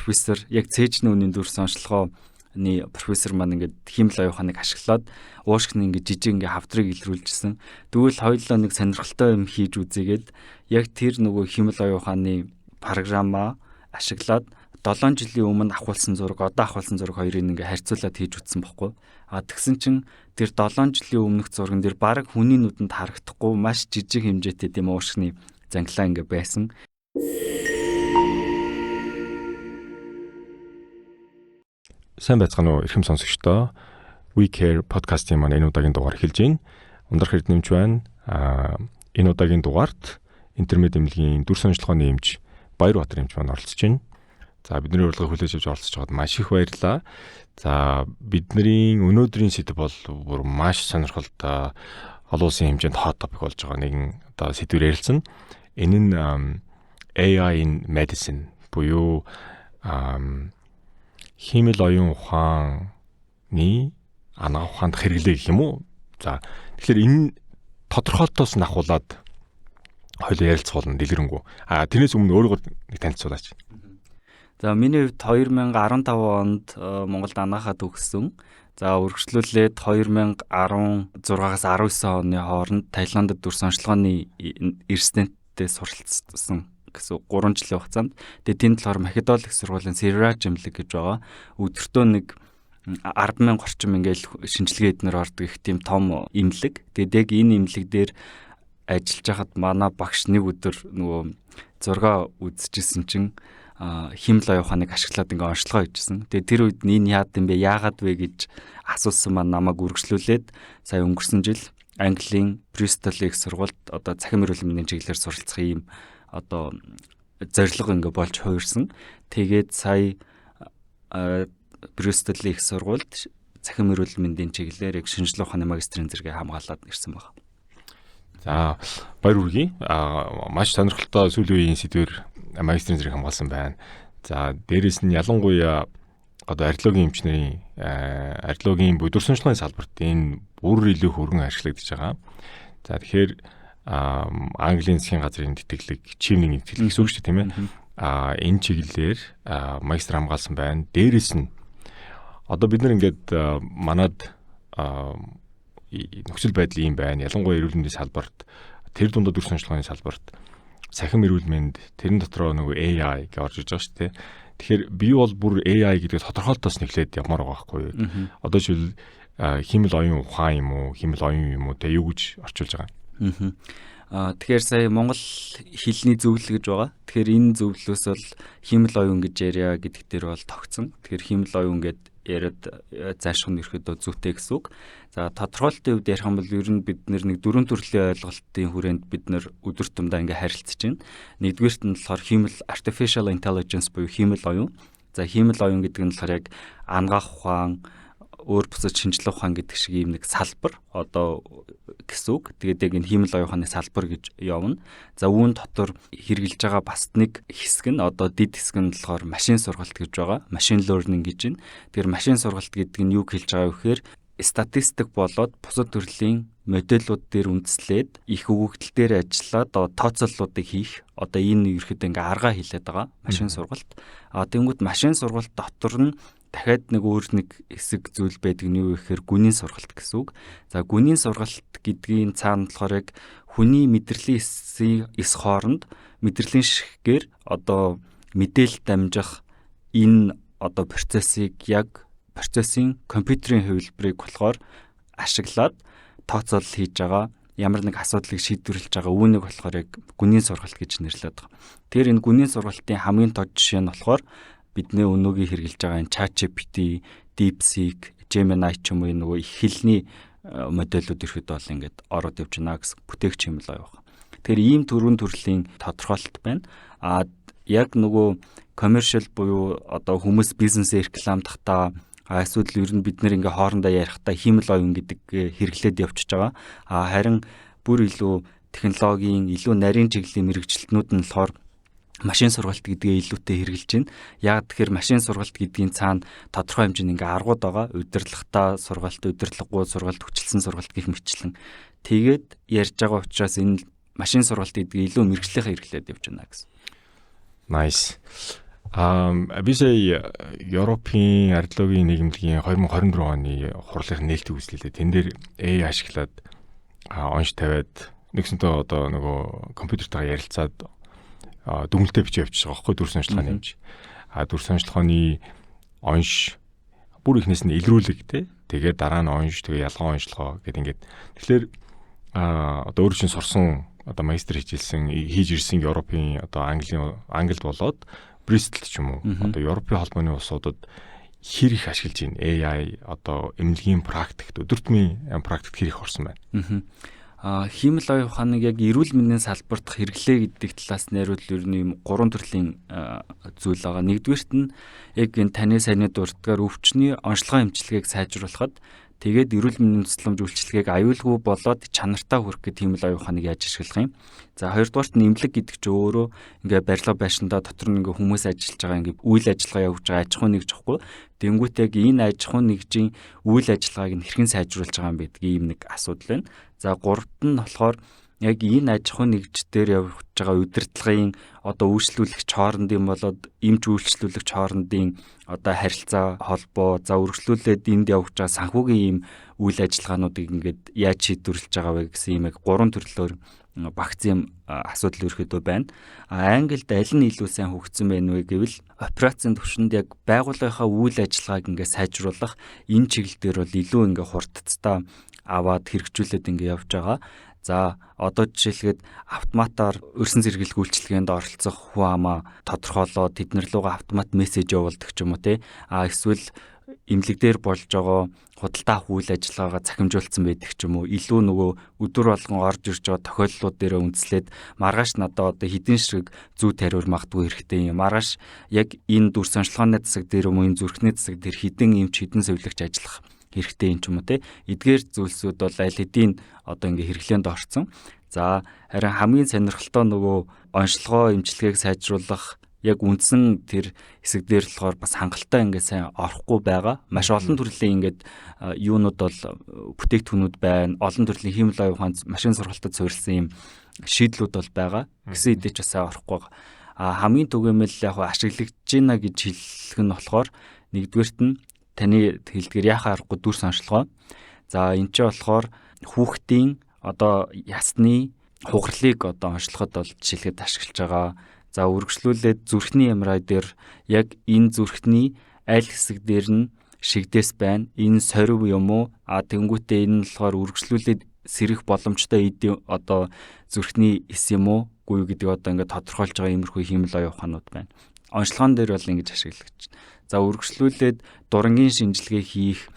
Профессор яг цээжний үнийн дүрс онцлогооны профессор маань ингээд хиймэл оюун ухааныг ашиглаад уушгины ингээд жижиг ингээд хавдрыг илрүүлжсэн. Тэгвэл хоёулаа нэг сонирхолтой юм хийж үзээгээд яг тэр нөгөө хиймэл оюун ухааны програмаа ашиглаад 7 жилийн өмнө авахулсан зураг, одоо авахулсан зураг хоёрыг ингээ харьцуулаад хийж үзсэн бохгүй. А тэгсэн чинь тэр 7 жилийн өмнөх зурган дээр бараг хүний нүдэнд харагдахгүй маш жижиг хэмжээтэй тийм уушгины занглаа ингээ байсан. Сайн байцгаана уу, эрхэм сонсогчдоо. We Care podcast-ийн маань энэ удаагийн дугаар эхэлж байна. Ундрах Эрдэнэмч байна. Энэ удаагийн дугаарт Интермед эмнэлгийн дүрс онцлогооны эмч Баярбаатар эмч маань оролцож байна. За, бидний урилгыг хүлээж авч оролцож байгаад маш их баярлалаа. За, бидний өнөөдрийн сэдэв бол бүр маш сонирхолтой, олон улсын хэмжээнд hot topic болж байгаа нэгэн одоо сэдвээр ярилцсан. Энэ нь AI in medicine буюу хиймэл оюун ухааны анагаах ухаанд хэрэглээ гэх юм уу? За, тэгэхээр энэ тодорхойлолтоос нь ахуулаад хоёулаа ярилцах болно дэлгэрэнгүй. А тэрнээс өмнө өөрийгөө нэг танилцуулаач. За, миний хувьд 2015 онд Монголд анагаахаа төгссөн. За, үргэлжлүүлээд 2016-аас 19 оны хооронд Таиландд дүрс онцлогооны резиденттэй суралцсан гэсэн 3 жилийн хугацаанд. Тэгээ тэнд болохоор Махидол их сургуулийн Сираж эмнэлэг гэж байгаа. Өдөртөө нэг 10,000 орчим ингээл шинжилгээ эднэр ордог их тийм том эмнэлэг. Тэгээд яг энэ эмнэлэг дээр ажиллаж байхад манай багш нэг өдөр нөгөө зураг үзчихсэн чинь хиймэл оюун ухааныг ашиглаад ингээ онцлогоо хийжсэн. Тэгээ тэр үед энэ яад юм бэ? Яагаад вэ гэж асуусан маань намайг үргэлжлүүлээд сая өнгөрсөн жил Английн Бристол их сургуульд одоо цахим эрүүл мэндийн чиглэлээр суралцах ийм одоо зорилго ингээ болж хувирсан. Тэгээд сая Бристолийн их сургуульд цахим эрүүл мэндийн чиглэлээр яг шинжлэх ухааны магистрийн зэрэгээ хамгаалаад ирсэн байна. За, баяр хүргэе. Маш сонирхолтой сүүлийн үеийн сэдвээр магистрийн зэрэг хамгаалсан байна. За, дээрэс нь ялангуяа одоо археологийн эмчнэрийн, археологийн буюу дүрс онцлогын салбарт энэ бүр илүү хөргөн ашиглагдаж байгаа. За, тэгэхээр Английн засгийн газрын тэтгэлэг, Чивнийн тэтгэлэг гэсэн үг шүү дээ, тийм ээ. Энэ чиглэлээр магистр хамгаалсан байна. Дээрэс нь одоо бид нар ингээд манад нөхцөл байдал ийм байна. Ялангуяа эрүүл мэндийн салбарт, тэр дундаа дүрс онцлогын салбарт цахим эрүүл мэнд, тэрэн дотроо нөгөө AI гэж орж иж байгаа шүү дээ. Тэгэхээр би бол бүр AI гэдэг тодорхойлолтоос нэхлээд явмаар байгаа байхгүй юу. Одоо жишээл хиймэл оюун ухаан юм уу, хиймэл оюун юм уу, тэ юу гэж орчуулж байгаа юм? Тэгэхээр сая монгол хэлний зөвлөл гэж байгаа. Тэгэхээр энэ зөвлөлөөс бол хиймэл оюун гэж ярья гэдэг дээр бол тогтсон. Тэгэхээр хиймэл оюун гэд яриад зааших нь ерөөдөө зүйтэй гэсэн үг. За, тодорхойлолтын хувьд ярих юм бол ер нь бид нэг дөрвөн төрлийн ойлголтын хүрээнд бид нэр өдөр тутамдаа ингээ харилцаж байна. Нэгдүгээрт нь болохоор хиймэл artificial intelligence буюу хиймэл оюун. За, хиймэл оюун гэдэг нь болохоор яг анагаах ухаан, өөр бусад шинжлэх ухаан гэдэг шиг ийм нэг салбар одоо гэсэн үг. Тэгээд яг энэ хиймэл оюун ухааны салбар гэж явна. За, үүн дотор хэрэгжилж байгаа бас нэг хэсэг нь, одоо дэд хэсэг нь болохоор машин сургалт гэж байгаа. Machine learning гэж байна. Тэгэхээр машин сургалт гэдэг нь юу хэлж байгаа вэ гэхээр статистик болоод бусад төрлийн модельууд дээр үндэслээд их өгөгдөл дээр ажиллаад тооцооллуудыг хийх одоо энэ ерөөхдөө ингээ аргаа хилээд байгаа машин сургалт. А тэнгүүт машин сургалт дотор нь дахиад нэг өөр нэг хэсэг зүйл байдаг нь юу гэхээр гүнийн сургалт гэсэн үг. За, гүнийн сургалт гэдгийн цаана болохоор яг хүний мэдрэлийн эсийн эс хооронд мэдрэлийн шиггээр одоо мэдээлэл дамжих энэ одоо процессыг, яг процессын компьютерийн хувилбарыг болохоор ашиглаад тооцоолол хийж байгаа, ямар нэг асуудлыг шийдвэрлэж байгаа үүнийг болохоор яг гүнийн сургалт гэж нэрлэдэг байгаа. Тэгэхээр энэ гүнийн сургалтын хамгийн тод жишээ нь болохоор бидний өнөөгийн хэрэглэж байгаа энэ ChatGPT, DeepSeek, Gemini ч юм уу, энэ нөгөө их хэлний модельүүд ирэхэд бол ингээд ороод явж байна гэсэн бүтээгч юм л оюу. Тэгэхээр ийм төрөн төрлийн тодорхойлолт байна. А яг нөгөө commercial буюу одоо хүмүүс бизнесээ рекламдахдаа, эсвэл ер нь бид нэр ингээ хоорондоо ярихдаа хиймэл оюун гэдэг хэрэглээд явчихж байгаа. А харин бүр илүү технологийн, илүү нарийн чиглэлийн мэргэжилтнүүд нь болохоор машин сургалт гэдгээ илүүтэй хэрэглэж байна. Яг тэгэхээр машин сургалт гэдгийн цаана тодорхой хэмжээний ингээ аргууд байгаа. Удирдлагатай сургалт, удирдлагагүй сургалт, хүчилсэн сургалт гэх мэтчлэн. Тэгээд ярьж байгаа учраас энэ машин сургалт гэдгийг илүү мэргэжлийнхээ хэрэглээд явж байна гэсэн. Nice. Би сая Европын арилуугийн нийгэмлэгийн 2024 оны хурлын нээлтийг үзлээ. Тэн дээр AI ашиглаад онш тавиад нэгсэнтээ одоо нөгөө компьютертайгаа ярилцаад дүгнэлтээ бичиж явчихж байгаа байхгүй, дүрс онцлогоо нэмж. Дүрс онцлогооны онш бүр ихнээс нь илрүүлэг те. Тэгээд дараа нь онш, тэгээ ялган онцлогоо гэд ингээд. Тэгэхээр одоо өөр чинь сурсан, одоо магистр хичээлсэн, хийж ирсэн Европын, одоо Английн, Англид болоод Бристолд ч юм уу, одоо Европын холбооны улсуудад хэр их ашиглаж байна? AI одоо эмнэлгийн практикт, өдөр тутмын практикт хэр их орсон байна? Хиймэл оюун ухааныг яг эрүүл мэндийн салбарт хэрэглээ гэдэг талаас найруул ер нь юм гурван төрлийн зүйл байгаа. Нэгдүгээрт нь яг энэ таны сайны дурдгаар өвчний онцлогоо эмчилгээг сайжруулахад, тэгээд эрүүл мэндийн тусламж үйлчилгээг аюулгүй болоод чанартай хүрэх гэх хиймэл оюун ухааныг яаж ашиглах юм. За, хоёрдугаарт нь эмнэлэг гэдэг чинь өөрөө ингээ барилга байшиндаа дотор нь ингээ хүмүүс ажиллаж байгаа, ингээ үйл ажиллагаа явуулж байгаа аж ахуй нэгж ихгүй. Тэнгүүт яг энэ аж ахуй нэгжийн үйл ажиллагааг нь хэрхэн сайжруулж байгаа юм бэ гэдэг ийм нэг асуудал байна. За, гуравт нь болохоор яг энэ аж ахуй нэгж дээр явж байгаа удирдлагын, одоо үйлчлүүлэгч хоорондын болоод эмч үйлчлүүлэгч хоорондын одоо харилцаа холбоо, за, үргэлжлүүлээд энд явж байгаа санхүүгийн ийм үйл ажиллагаануудыг ингээд яаж шийдвэрлэж байгаа вэ гэсэн ийм яг гурван төрлөөр багцсан юм асуудал ерөөхдөө байна. А Англид аль нь илүү сайн хөгжсөн байна вэ гэвэл операцийн түвшинд яг байгууллагынхаа үйл ажиллагааг ингээд сайжруулах энэ чиглэл дээр бол илүү ингээд хурдцтай аваад хэрэгжүүлээд ингээд явж байгаа. За, одоо жишээлгээд автоматар өрсөн зэрэглэх үйлчилгээнд оролцох хүн амаа тодорхойлоод тэднэр лугаа автомат мессеж явуулдаг ч юм уу те. А эсвэл эмнэлэг дээр болж байгаа худалдаа авах үйл ажиллагаагаа цахимжуулсан байдаг ч юм уу. Илүү нөгөө өдөр болгон орж ирж байгаа тохиолдлууд дээр үндэслээд маргааш надад одоо хэдэн ширхэг зүү тариур магадгүй хэрэгтэй юм. Маргааш яг энэ дүрс онцлогооны засаг дээр юм уу, энэ зүрхний засаг дээр хэдэн эмч, хэдэн сувилагч ажиллах хэрэгтэй юм ч юм уу те. Эдгээр зүйлсүүд бол аль хэдийн одоо ингээ хэрэглээнд орцсон. За, харин хамгийн сонирхолтой нөгөө онцлогоо эмчилгээг сайжруулах яг үндсэн тэр хэсэг дээр болохоор бас хангалттай ингээд сайн орохгүй байгаа. Маш олон төрлийн ингээд юунууд бол бүтээгдэхүүнүүд байна. Олон төрлийн хиймэл оюун ухаан, машин сургалтад суурилсан юм шийдлүүд бол байгаа. Гэсэн хэдий ч бас сайн орохгүй байгаа. А хамгийн түгээмэл яг ашиглагдж байна гэж хэлэх нь болохоор нэгдүгээрт нь таны хэлдгээр яхаа аргагүй дүрс онцлогоо. За, энэ ч болохоор хүүхдийн одоо ясны хугарлыг одоо онцлоход бол жишээлхэд ашиглаж байгаа. За, үргэлжлүүлээд зүрхний MRI дээр яг энэ зүрхний аль хэсэг дээр нь шигдээс байна. Энэ сорив юм уу? А тэнгүүтээ энэ нь болохоор үргэлжлүүлээд сэрэх боломжтой эд одоо зүрхний эс юм уу? Гүй юу гэдэг одоо ингээд тодорхойлж байгаа иймэрхүү хиймэл оюун ухаанууд байна. Онцлогоон дээр бол ингэж ашиглагдаж байна. За, үргэлжлүүлээд дурангийн шинжилгээ хийх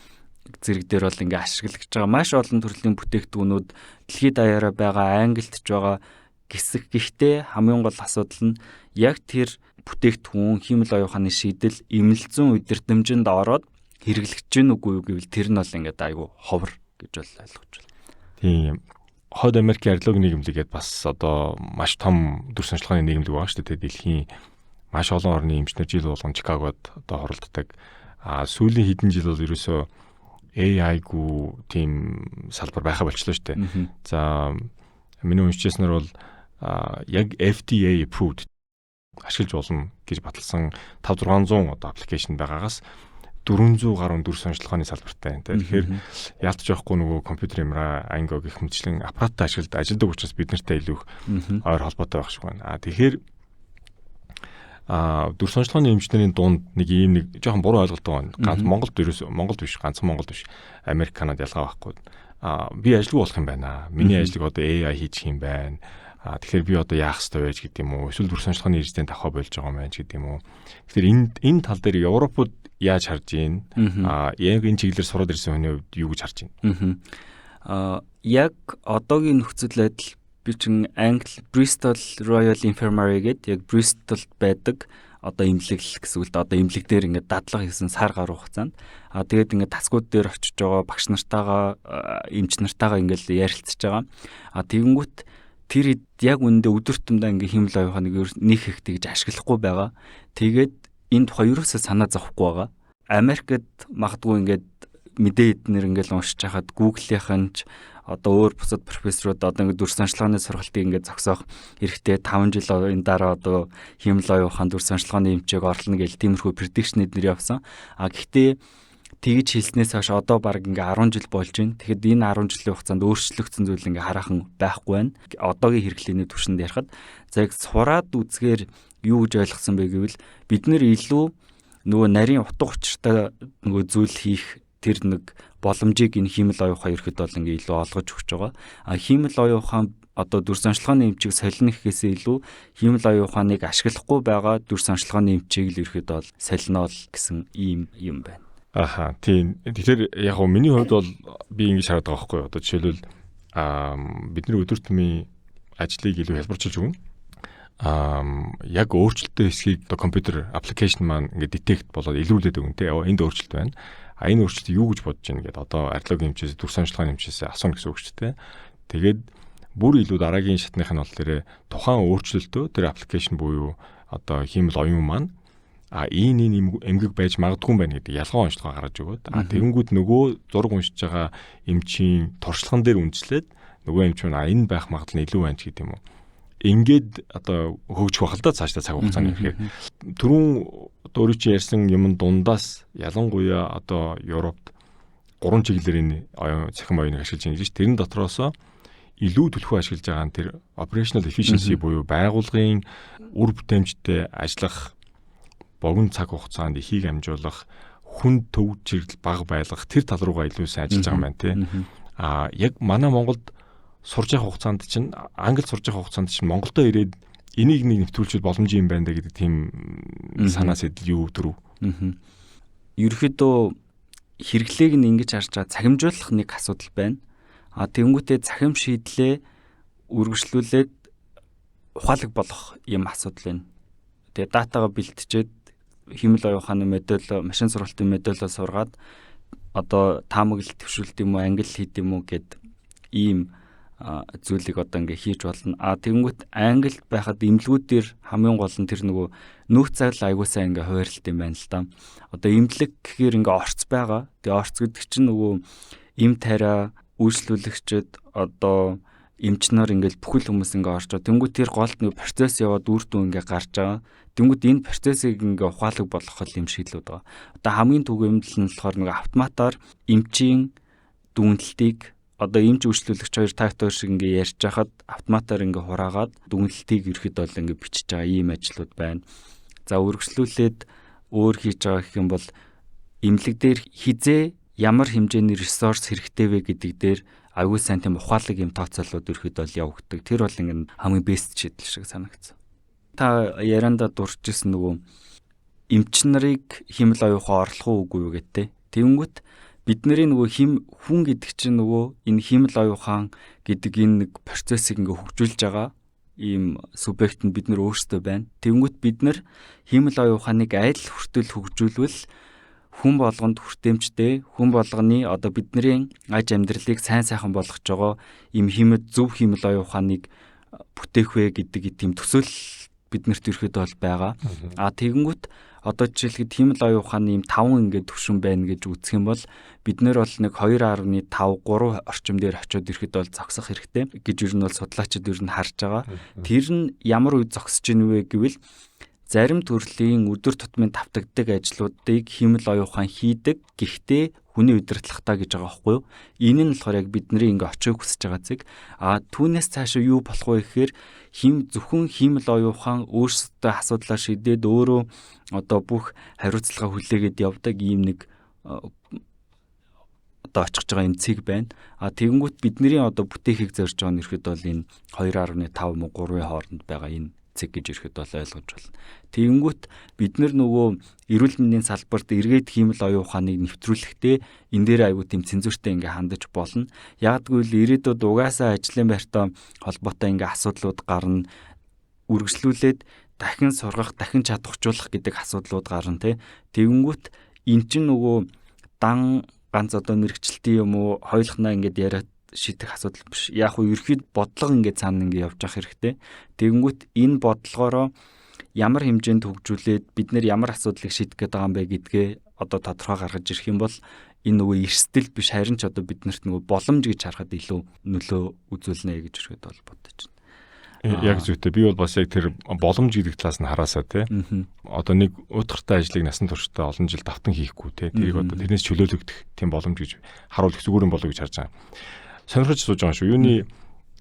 зэрэг дээр бол ингээ ашиглагдж байгаа маш олон төрлийн бүтээгдэхүүнүүд дэлхийд даяараа байгаа, Англид ч байгаа гисэх. Гэхдээ хамгийн гол асуудал нь яг тэр бүтээгдэхүүн, хиймэл оюун ухааны шийдэл эмнэлзүүн удирдамжинд ороод хэрэглэгдэж гин үгүй юу гэвэл тэр нь бол ингээд айгүй ховор гэж бол ойлгож байна. Тийм. Хойд Америкийн арилуугийн нийгэмлэг гээд бас одоо маш том дүрс онцлогооны нийгэмлэг байгаа шүү дээ. Дэлхийн маш олон орны эмчнэр жил болгон Чикагод одоо хуралддаг. А сүүлийн хэдэн жил бол ерөөсөө AI-гүй тийм салбар байхаа болчлоо шүү дээ. За, миний уншижсанаар бол яг FDA approved, ашиглаж болно гэж баталсан 5 600 одоо application байгаагаас 400 гаруй дүрс онцлогооны салбартай. Тэгэхээр яалтч явахгүй нөгөө компьютер MRI, ангио гэх мэтчлэн аппараттай ашиглаад ажилдаг учраас бид нартай илүү их ойр холбоотой байх шиг байна. А тэгэхээр дүрс онцлогооны эмчнэрийн дунд нэг ийм нэг жоохон буруу ойлголт байна. Ганц Монголд ерөөс Монголд биш, ганцхан Монголд биш. Америк, Канад ялгаа байхгүй. Би ажилгүй болох юм байна. Миний ажлыг одоо AI хийчих юм байна. Тэгэхээр би одоо яах ёстой байж гэдэг юм уу? Эсвэл дүрс онцлогооны резидент авахаа болж байгаа юм байна ч гэдэг юм уу? Тэгэхээр энэ тал дээр Европууд яаж харж байна? Яг энэ чиглэлээр сураад ирсэн хүний хувьд юу гэж харж байна? Яг одоогийн нөхцөл байдал би чин Англи Bristol Royal Infirmary гэдэг яг Бристолд байдаг одоо эмнэлэг гэсэн үг л да. Одоо эмнэлэг дээр ингээд дадлага хийсэн сар гаруй хугацаанд тэгээд ингээд тасгууд дээр очиж байгаа багш нартайгаа, эмч нартайгаа ингээд ярилцж байгаа. Тэгэнгүүт тэр яг үүндээ өдөр тутамдаа ингээд хиймэл оюун ухааныг нэг их тэгж ашиглахгүй байгаа. Тэгээд энэ тухай ерөөсөө санаа зовхгүй байгаа. Америкт магадгүй ингээд Мэдээ эднэр ингээл уншиж хахад Google-ийн ч одоо өөр бусад профессорууд одоо ингээд дүрс онцлогооны сургалтыг ингээд зогсоох хэрэгтэй, 5 жил энэ дараа одоо хиймэл оюун ухаан дүрс онцлогооны эмчээг орлоно гэл тиймэрхүү prediction эднэр явсан. А гэхдээ тэгж хэлснээс хойш одоо баг ингээ 10 жил болж байна. Тэгэхэд энэ 10 жилийн хугацаанд өөрчлөгдсөн зүйл ингээ хараахан байхгүй байна. Одоогийн хэрэглээний түвшинд ярихад за яг сураад үзгээр юу гэж ойлгосон бэ гэвэл бид нэр илүү нөгөө нарийн утга учиртай нөгөө зүйл хийх тэр нэг боломжийг энэ хиймэл оюун ухаан ерхэд бол ингээ илүү олгож өгч байгаа. А хиймэл оюун ухаан одоо дүрс онцлогооны эмчийг солино гэхээсээ илүү хиймэл оюун ухааныг ашиглахгүй байгаа дүрс онцлогооны эмчийг л ерхэд бол солино л гэсэн ийм юм байна. Аха, тийм. Тэгэхээр яг гоо миний хувьд бол би ингэж хараад байгаа байхгүй юу. Одоо жишээлбэл бидний өдөр тутмын ажлыг илүү хялбарчилж өгнө. Яг өөрчлөлттэй хэсгийг одоо компьютер application маань ингээд detect болоод илрүүлээд өгнө те. Энд өөрчлөлт байна. А энэ өөрчлөлтийг юу гэж бодож байна гэдээ одоо арилгын эмчээс, дүрс онцлогооны эмчээс асууна гэсэн үг шүү дээ. Тэгээд бүр илүү дараагийн шатных нь бол тэр тухайн өөрчлөлтөө тэр application буюу одоо хиймэл оюун маань а энэ эмгэг байж магадгүй юм байна гэдэг ялган онцлогоо гаргаж өгөөд, а тэгэнгүүт нөгөө зураг уншиж байгаа эмчийн туршлаган дээр үндэслээд нөгөө эмч маань а энэ байх магадлал нь илүү байна ч гэдэг юм уу. Ингээд одоо хөгжих байх л да цаашдаа цаг хугацааны ихээр. Түрүүн одоо өөрөө чи ярьсан юм дундаас ялангуяа одоо Европт гурван чиглэлээр энэ оюун цахим оюуныг ашиглаж байгаа гэж, тэрэн дотроосоо илүү түлхүү ашиглаж байгаа нь тэр operational efficiency буюу байгууллагын үр бүтээмжтэй ажиллах, богино цаг хугацаанд ихийг амжуулах, хүн төв чиглэл бага байлгах тэр тал руугаа илүү сайн ажиллаж байгаа юм байна тий. А яг манай Монголд сурж явах хугацаанд чинь, англи сурж явах хугацаанд чинь Монголдо ирээд энийг нэг нэвтрүүлчихвэл боломж юм байна да гэдэг тийм санаа сэтэл юу төрөв? Ерөнхийдөө хэрэглээг нь ингэж харж байгаа, цахимжуулах нэг асуудал байна. А тэгэнгүүтээ цахим шийдлээ үргэлжлүүлээд ухаалаг болгох юм асуудал байна. Тэгээ data гаа бэлтжээд хиймэл оюун ухааны модель, машин сургалтын модельоо сургаад одоо таамаглал дэвшүүлт юм уу, англи хийд юм уу гэд ийм зүйлийг одоо ингээ хийж болно. А тэгэнгүүт англид байхад эмнэлгүүдээр хамгийн гол нь тэр нөгөө нөөц зардал аягүй сайн ингээ хуваарлт юм байна л да. Одоо эмнэлэг гэхээр ингээ орц байгаа. Тэгээ орц гэдэг чинь нөгөө эм тариа үйлчлүүлэгчид, одоо эмч нар, ингээл бүхэл хүмүүс ингээ орж байгаа. Тэнгүүт тэр голд нэг процесс яваад үр дүн ингээ гарч байгаа. Тэнгүүт энэ процессыг ингээ ухаалаг болгох юм шийдлүүд байгаа. Одоо хамгийн түгээмэл нь болохоор нэг автоматар эмчийн дүгнэлтийг одоо эмч үйлчлүүлэгч хоёр тактор шиг ингээ ярьж хахад автоматар ингээ хураагаад дүгнэлтийг ерхэд бол ингээ бичиж байгаа ийм ажлууд байна. За, үргэлжлүүлээд өөр хийж байгаа гэх юм бол эмнэлэг дээр хизээ ямар хэмжээний ресурс хэрэгтэй вэ гэдэг дээр аюул сайн тийм ухаалаг юм тооцоолууд ерхэд бол явагддаг. Тэр бол ингээ хамгийн best шийдэл шиг санагдсан. Та яриандаа дурдчихсан нөгөө эмч нарыг хиймэл оюун ухаан орлох уу, үгүй юу гэдэг. Тэнгүүт бидний нөгөө хим хүн гэдэг чинь нөгөө энэ хиймэл оюун ухаан гэдэг энэ нэг процессыг ингээ хөгжүүлж байгаа ийм субъект нь бид нар өөрсдөө байна. Тэнгүүт бид нар хиймэл оюун ухааныг аль хүртэл хөгжүүлвэл хүн болгонд хүртээмжтэй, хүн болгоны одоо бидний аж амьдралыг сайн сайхан болгож байгаа ийм хиймэл, зөв хиймэл оюун ухааныг бүтээх вэ гэдэг тийм төсөөлөл биднэрт ерөөхдөө бол байгаа. А тэгэнгүүт одоо жишээлхэд хиймэл оюун ухааны ийм 5 ингээд түвшин байна гэж үзэх юм бол бид нэр бол нэг 2.5 3 орчим дээр очиод ирэхэд бол зогсох хэрэгтэй гэж ер нь бол судлаачид ер нь харж байгаа. Тэр нь ямар үед зогсож ийн вэ гэвэл зарим төрлийн өдөр тутмын тавтагддаг ажлуудыг хиймэл оюун ухаан хийдэг, гэхдээ хүний удирдлагатай гэж байгаа байхгүй юу? Энэ нь болохоор яг бидний ингээ очихыг хүсэж байгаа зэг. А түүнээс цаашаа юу болох вэ гэхээр зөвхөн хиймэл оюун ухаан өөрсдөө асуудлаа шийдээд, өөрөө одоо бүх хариуцлага хүлээгээд явдаг ийм нэг одоо очих байгаа юм цэг байна. А тэгэнгүүт бидний одоо бүтээхийг зорж байгаа нь ерхэд бол энэ 2.5 мөн 3-ын хооронд байгаа энэ цэг гэж ирэхэд бол ойлгож байна. Тэгэнгүүт бид нар нөгөө эрүүл мэндийн салбарт эргээд хиймэл оюун ухааныг нэвтрүүлэхдээ энэ дээр аягүй тийм цензуртэй ингээ хандаж болно. Яагадгүй л ирээдүйд угаасаа ажлын байртай холбоотой ингээ асуудлууд гарна. Үргэлжлүүлээд дахин сургах, дахин чадварчуулах гэдэг асуудлууд гарна тий. Тэгэнгүүт эн чинь нөгөө дан ганц одоо мэрэгчлэлтийн юм уу хоёулахнаа ингээд яриад шийдэх асуудал биш. Яг уу ерөөхдөө бодлого ингээд цаана ингээд явж явах хэрэгтэй. Тэгэнгүүт энэ бодлогоороо ямар хэмжээнд хөгжүүлээд бид нэр ямар асуудлыг шийдэх гээд байгаа юм бэ гэдгээ одоо тодорхой гаргаж ирэх юм бол Энэ нөгөө эрсдэл биш, харин ч одоо бид нарт нөгөө боломж гэж харахад илүү нөлөө үзүүлнэ гэж ирэхэд бол бодож байна. Яг зүйтэй. Би бол бас яг тэр боломж гэдэг талаас нь хараасаа тий. Одоо нэг уйтгартай ажлыг насан туршдаа олон жил давтан хийхгүй тий. Тэрийг одоо тэрнээс чөлөөлөгдөх тийм боломж гэж харуул их зүгээр юм болов гэж харж байгаа. Сонирхож сууж байгаа шүү. Юуны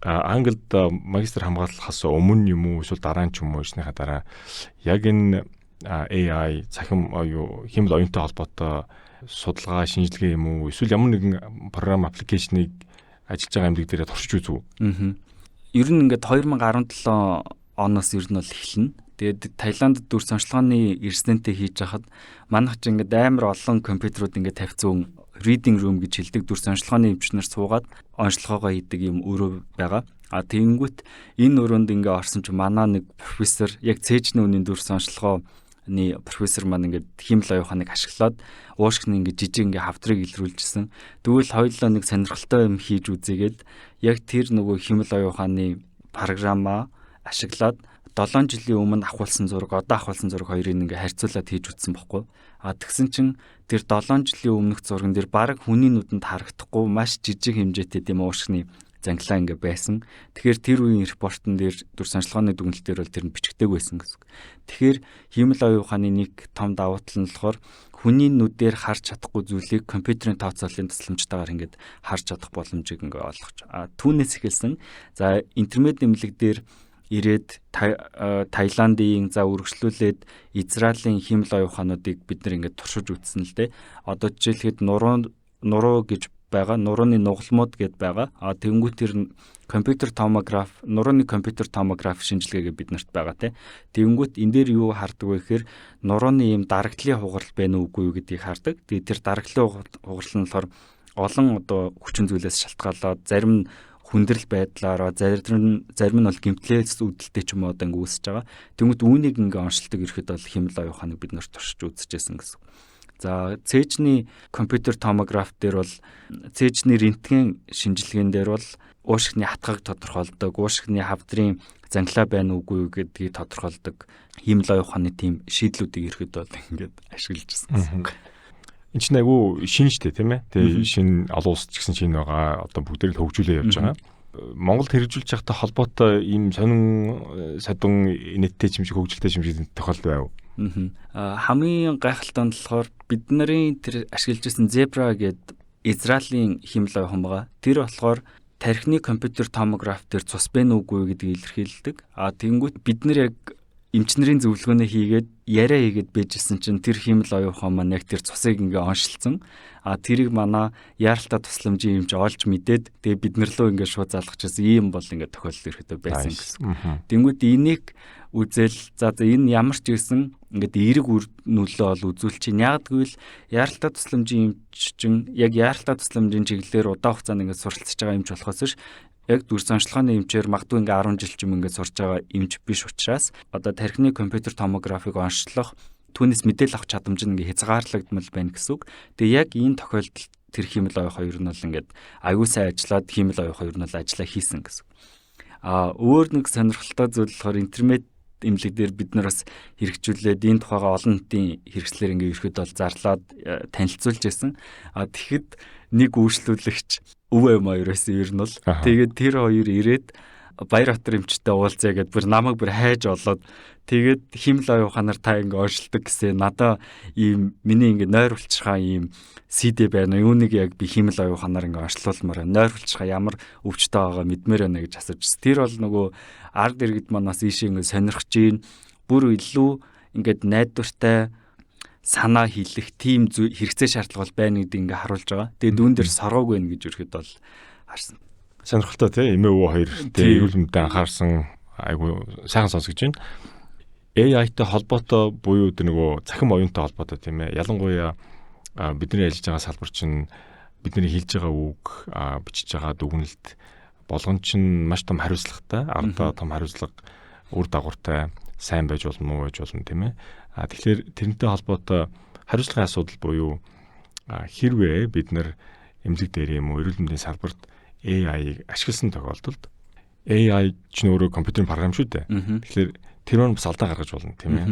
Англид магистр хамгаалахаас өмнө юм уу, эсвэл дараа нь ч юм уу, ирснийхаа дараа яг энэ AI, цахим юу, хиймэл оюунтай холбоотой судалгаа, шинжилгээ юм уу, эсвэл ямар нэгэн програм, application ыг ажиллаж байгаа эмнэлэг дээр туршиж үзв? Аа. Ер нь ингээд 2017 оноос ер нь бол эхэлнэ. Тэгээд Таиланд дүрс онцлогооны резидентээ хийж хахад манайх ч ингээд амар олон компьютерууд ингээд тавьсан reading room гэж хэлдэг, дүрс онцлогооны эмчнэр суугаад онцлогоогоо хийдэг юм өрөө байгаа. А тэгэнгүүт энэ өрөөнд ингээ орсон чинь манай нэг профессор, яг цээжний үнийн дүрс онцлогооны профессор маань ингээд хиймэл оюун ухааныг ашиглаад уушгины ингээд жижиг ингээд хавдрыг илрүүлжсэн. Тэгвэл хоёулаа нэг сонирхолтой юм хийж үзээгээд яг тэр нөгөө хиймэл оюун ухааны програмаа ашиглаад 7 жилийн өмнө авахулсан зураг, одоо авахулсан зураг хоёрыг ингээ харьцуулаад хийж үзсэн бохгүй. А тэгсэн чинь тэр 7 жилийн өмнөх зурган дээр бараг хүний нүдэнд харагдахгүй маш жижиг хэмжээтэй тийм уушгины занглаа ингээ байсан. Тэгэхээр тэр үеийн report он дээр, дүрс онцлогооны дүгнэлт дээр бол тэр нь бичигдээгүй байсан гэсэн. Тэгэхээр хиймэл оюун ухааны нэг том давуу тал нь болохоор хүний нүдээр харж чадахгүй зүйлийг компьютерийн тооцооллын тусламжтайгаар ингээд харж чадах боломжийг ингээ олгож. А түүнээс эхэлсэн. За, интермед эмнэлэг дээр ирээд Таиландын, за, үргэлжлүүлээд Израилийн хиймэл оюун ухаануудыг бид нар ингээд туршиж үзсэн л дээ. Одоо жишээлхэд нуруу нуруу гэж байгаа. Нурууны нугалмууд гэд байгаа. А тэгэнгүүт тэр компьютер томограф, нурууны компьютер томограф шинжилгээгээ бид нарт байгаа тий. Тэгэнгүүт энэ дээр юу хардаг вэ гэхээр нурууны ийм дарагдлын хугарал байна уу, үгүй юу гэдгийг хардаг. Тэгээд тэр дарагдлын хугарал нь болохоор олон одоо хүчин зүйлээс шалтгаалаад зарим нь хүндрэл байдлаараа, зарим нь бол гэмтлээс үүдэлтэй ч юм уу одоо ингэ үүсэж байгаа. Тэнгүүт үүнийг ингээ онцлдог ирэхэд бол хиймэл оюун ухааныг бид нар туршиж үзчихсэн гэсэн. За, цээжний компьютер томограф дээр бол, цээжний рентген шинжилгээн дээр бол уушгины хатгаг тодорхойлдог, уушгины хавдрын занглаа байна уугүй юу гэдгийг тодорхойлдог хиймэл оюун ухааны тийм шийдлүүдийг ирэхэд бол ингээд ашиглаж байсан. Энэ чинь айгүй шинэ штэ, тийм ээ. Тэгээ шинэ олон улс ч гэсэн шинэ байгаа. Одоо бүгдээр л хөгжүүлээ явж байгаа. Монголд хэрэгжүүлж байхтай холбоотой ийм сонин содон нэттэй юм шиг, хөгжилтэй юм шиг тохиолдол байв? Аа, хамгийн гайхалтай нь болохоор бид нарын тэр ашиглаж байсан Zebra гэдэг Израилийн хиймэл оюун байгаа. Тэр болохоор тархины компьютер томограф дээр цус бэ нүггүй гэдгийг илэрхийлдэг. А тэгэнгүүт бид нар яг эмчнэрийн зөвлөгөөнөө хийгээд, яриа хийгээд байжсэн чинь тэр хиймэл оюун ухаан маань яг тэр цусыг ингээ оншилсан. А тэрийг манай яаралтай тусламжийн эмч олж мэдээд, тэгээ бид нар лөө ингээ шууд залгachсан ийм бол ингээ тохиолдол ирэхэд байсан гэсэн. Тэнгүүд энийг үзэл, за за, энэ ямар ч гэсэн ингээд эерэг үр нөлөө бол үзүүлчих. Яг гэвэл яаралтай тусламжийн эмч чинь яг яаралтай тусламжийн чиглэлээр удаан хугацаанд ингээд суралцж байгаа эмч болохоос ш яг дүрс онцлогооны эмчээр магадгүй ингээ 10 жил ч юм ингээд сурж байгаа эмч биш учраас одоо тархины компьютер томографыг онцлох, түүнээс мэдээлэл авах чадамж нь ингээ хязгаарлагдмал байна гэсэн үг. Тэгээ яг энэ тохиолдолд тэр хиймэл оюун хоёр нь бол ингээд аюул сайн ажиллаад, хиймэл оюун хоёр нь бол ажиллаа хийсэн гэсэн. А өөр нэг сонирхолтой зүйл болохоор интермед эмнэлэг дээр бид нар бас хэрэгжүүлээд энэ тухайгаа олон нийтийн хэрэгслэр ингээ ерөөхдөө бол зарлаад танилцуулж байсан. А тэгэхэд нэг үйлчлүүлэгч өвөө эм хоёр байсан ер нь бол. Тэгээд тэр хоёр ирээд Баярбатар эмчтэй уулзъя гэд бүр намайг бүр хайж олоод, тэгээд хиймэл оюун ухаанаар та ингээ оншилдог гэсэн, надаа ийм миний ингээ нойр булчирхаа ийм CD байна. Юуныг яг би хиймэл оюун ухаанаар ингээ онцлуулмаар байна. Нойр булчирхаа ямар өвчтэй байгаа мэдмээр байна гэж асууж. Тэр бол нөгөө ард иргэд манаас ийшээ ингээ сонирхож гин, бүр илүү ингээд найдвартай санаа хэлэх тийм хэрэгцээ, шаардлага бол байна гэдэг ингээ харуулж байгаа. Тэгээд үүн дээр соргоогүй байна гэж ирэхэд бол харсан. Сонирхолтой тий, эмээ өвөө хоёр тий, эрүүл мэндэд анхаарсан, айгу сайхан сонсогдож байна. AI-тай холбоотой буюу тэр нөгөө цахим оюунтай холбоотой, тийм ээ. Ялангуяа бидний ажиллаж байгаа салбар чинь бидний хэлж байгаа үг, бичиж байгаа дүгнэлт болгон чинь маш том хариуцлагатай, ардаа том хариуцлага, үр дагавартай, сайн байж болно, муу байж болно, тийм ээ. А тэгэхээр тэрнтэй холбоотой хариуцлагын асуудал буюу хэрвээ бид нар эмнэлэг дээр юм уу, эрүүл мэндийн салбарт AI-г ашигласан тохиолдолд AI чинь өөрөө компьютерийн програм шүү дээ. Тэгэхээр тэр нь бас алдаа гаргаж болно, тийм ээ.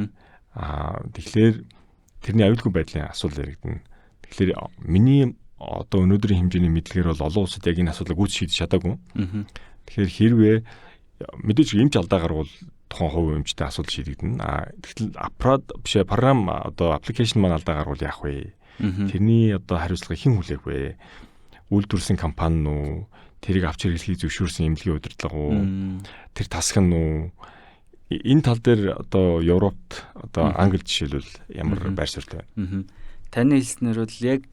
Аа, тэгэхээр тэрний аюулгүй байдлын асуудал яригдана. Тэгэхээр миний Одоо өнөөдрийн хэмжээний мэдлэгээр бол олон улсад яг энэ асуудлыг гүйц шийдэж чадаагүй. Тэгэхээр хэрвээ мэдээж эмч алдаа гарвал тухайн хувь эмчтэй асуудал шийдэгдэнэ. А тэгтэл аппарат биш програм, одоо application маань алдаа гарвал яах вэ? Тэрний одоо хариуцлагыг хэн хүлээх вэ? Үйлдвэрлэсэн компани уу? Тэрийг авч хэрэглэхийг зөвшөөрсөн эмнэлгийн удирдлага уу? Тэр тасаг нь уу? Энэ тал дээр одоо Европт, одоо Англи жишээлбэл ямар байр суурьтай байна? Таны хэлснээр бол яг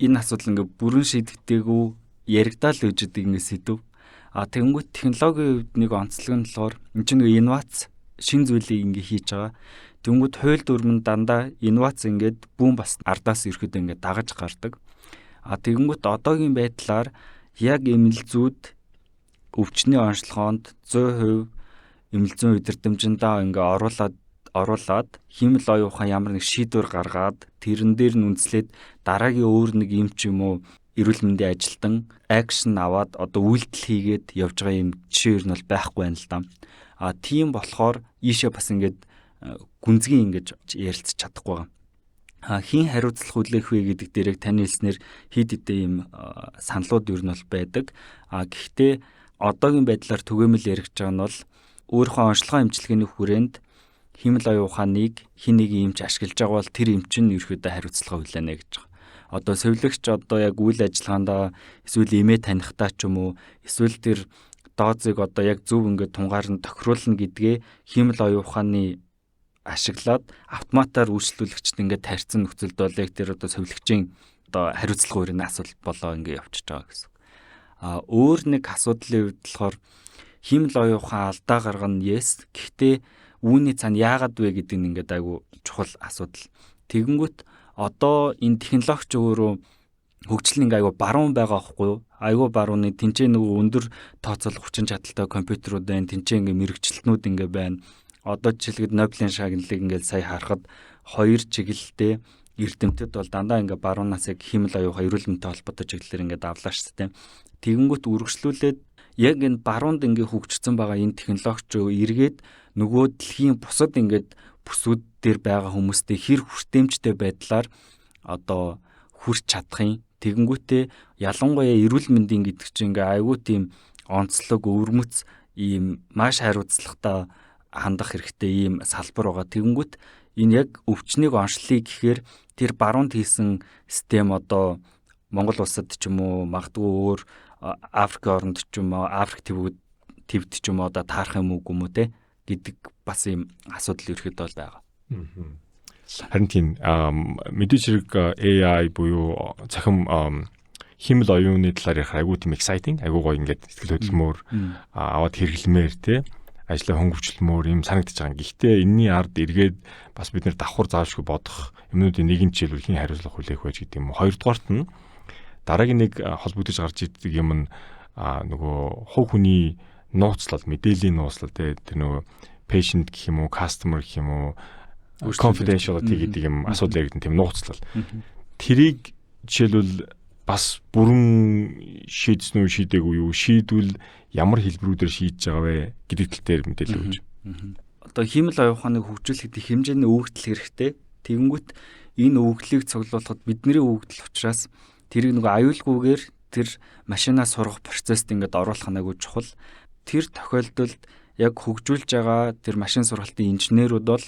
энэ асуудал ингээ бүрэн шийдэгдээгүй яригдаал үжидэг ингээ сэдэв. А тэгэнгүүт технологийн хувьд нэг онцлог нь болохоор энэ чинь нэг инновац, шин зүйлийг ингээ хийж байгаа. Тэнгүүд хууль дүрм нь дандаа инновац ингээд бүүн бас ардаас ирэхэд ингээд дагаж гардаг. А тэгэнгүүт одоогийн байдлаар яг эмнэлзүүд өвчний онцлогоонд 100% эмнэлзүүн удирдамжиндаа ингээ оруулаад хиймэл оюун ухаан ямар нэг шийдвэр гаргаад, тэрэн дээр нь үндэслээд дараагийн өөр нэг юм ч юм уу эрүүл мэндийн ажилтан action аваад, одоо үйлдэл хийгээд явж байгаа юм жишээ ер нь бол байхгүй байна л да. А тийм болохоор ийшээ бас ингээд гүнзгий ингэж ярилцаж чадахгүй байгаа. А хэн хариуцлага хүлээх вэ гэдэг дээрээ таны хэлснээр хэд хэдэн юм саналууд ер нь бол байдаг. А гэхдээ одоогийн байдлаар түгээмэл яригдж байгаа нь бол өөрийнхөө онцлогоо эмчилгээний хүрээнд хиймэл оюун ухааныг хэн нэгэн эмч ашиглаж байгаа бол тэр эмч нь ерөөхдөө хариуцлага хүлээнэ гэж байгаа. Одоо сувилагч одоо яг үйл ажиллагаандаа эсвэл эмээ танихдаа ч юм уу, эсвэл тэр дозыг одоо яг зөв ингээд тунгаар нь тохируулна гэдгээ хиймэл оюун ухааны ашиглаад автоматар үйлчлүүлэгчд ингээд тарьсан нөхцөлд бол яг тэр одоо сувилагчийн одоо хариуцлага өрөөний асуудал болоо ингээд явчихж байгаа гэсэн. А өөр нэг асуудлын хувьд болохоор хиймэл оюун ухаан алдаа гаргана, yes. Гэхдээ үүний цаана яагаад вэ гэдэг нь ингээд айгу чухал асуудал. Тэгэнгүүт одоо энэ технологич өөрөө хөгжил ингээ айгу баруун байгаа байхгүй юу? Айгу барууны тэнцээ нөгөө өндөр тооцоолох хүчин чадалтай компьютерууд байна. Тэнцээ ингээ мэргэжилтнүүд ингээ байна. Одоо жишээлбэл Нобелийн шагналыг ингээ сая харахад хоёр чиглэлтэй эрдэмтэд бол дандаа ингээ баруунаас яг хиймэл оюун ухаан, эрүүл мэндтэй холбоотой чиглэлээр ингээ давлаа шүү дээ. Тэгэнгүүт үргэлжлүүлээд яг энэ баруунд ингээ хөгжсөн байгаа энэ технологич эргээд нөгөө дэлхийн бусад ингээд бүсүүд дээр байгаа хүмүүстэй хэр хүртээмжтэй байдлаар одоо хүрч чадах юм. Тэгэнгүүтээ ялангуяа эрүүл мэндийн гэдэг чинь ингээ айгүй тийм онцлог, өвөрмөц, ийм маш хариуцлагатай хандах хэрэгтэй ийм салбар байгаа. Тэгэнгүүт энэ яг өвчнийг онцлоё гэхээр тэр баруунд хийсэн систем одоо Монгол улсад ч юм уу, магадгүй өөр Африк оронд ч юм уу, Африк төвд ч юм уу одоо таарах юм уу юм уу те гэдэг бас ийм асуудал ерөөхдөө бол байгаа. Харин тийм, мэдээж хэрэг AI буюу цахим хиймэл оюуны талаар ярих айгүй тийм exciting, айгүй гоё, ингээд сэтгэл хөдлөмөр аваад хэрэглэмээр те ажлаа хөнгөвчлөмөр юм санагдаж байгаа. Гэхдээ энэний ард эргээд бас бид нэр давхар заавшгүй бодох юмнуудын нэг нь жишээлбэл хэн хариуцлага хүлээх вэ гэдэг юм. Хоёрдугаарт нь дараагийн нэг холбогдож гарч ирдэг юм нь нөгөө хувь хүний нууцлал, мэдээллийн нууцлал те, тэр нөгөө patient гэх юм уу, customer гэх юм уу, confidentiality гэдэг юм асуудал яригдан, тийм нууцлал. Тэрийг жишээлбэл бас бүрэн шийдсэн үү, шийдээгүй юу, шийдвэл ямар хэлбэрүүдээр шийдэж байгаа вэ гэдэг тал дээр мэдээлэл өгч. Одоо хиймэл оюун ухааныг хөгжүүлэхэд их хэмжээний өгөгдөл хэрэгтэй. Тэгэнгүүт энэ өгөгдлийг цуглуулахад бидний өгөгдөл учраас тэрийг нөгөө аюулгүйгээр тэр машинаа сургах процесст ингээд оруулах нь айгүй чухал. Тэр тохиолдолд яг хөгжүүлж байгаа тэр машин сургалтын инженерүүд бол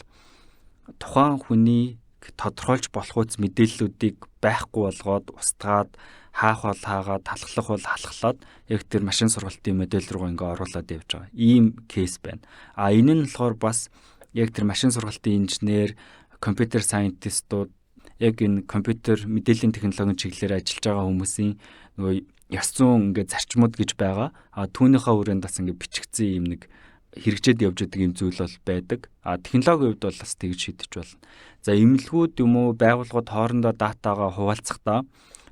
тухайн хүний тодорхойлж болох үз мэдээллүүдийг байхгүй болгоод, устгаад, хаах бол хаагаад, халахлах бол халахлаад яг тэр машин сургалтын модель руу ингээ оруулаад явж байгаа. Ийм case байна. А энэ нь болохоор бас яг тэр машин сургалтын инженер, компьютер scientist ууд, яг энэ компьютер мэдээллийн технологийн чиглэлээр ажиллаж байгаа хүмүүсийн нөгөө ёс зүйн ингээ зарчмууд гэж байгаа. А түүнийхээ хүрээнд бас ингээ бичигдсэн юм нэг хэрэгжээд явж байгаа юм зүйл бол байдаг. А технологийн хувьд бол бас тэгж шийдэж болно. За, эмнэлгүүд юм уу, байгууллагууд хоорондоо data гаа хуваалцахдаа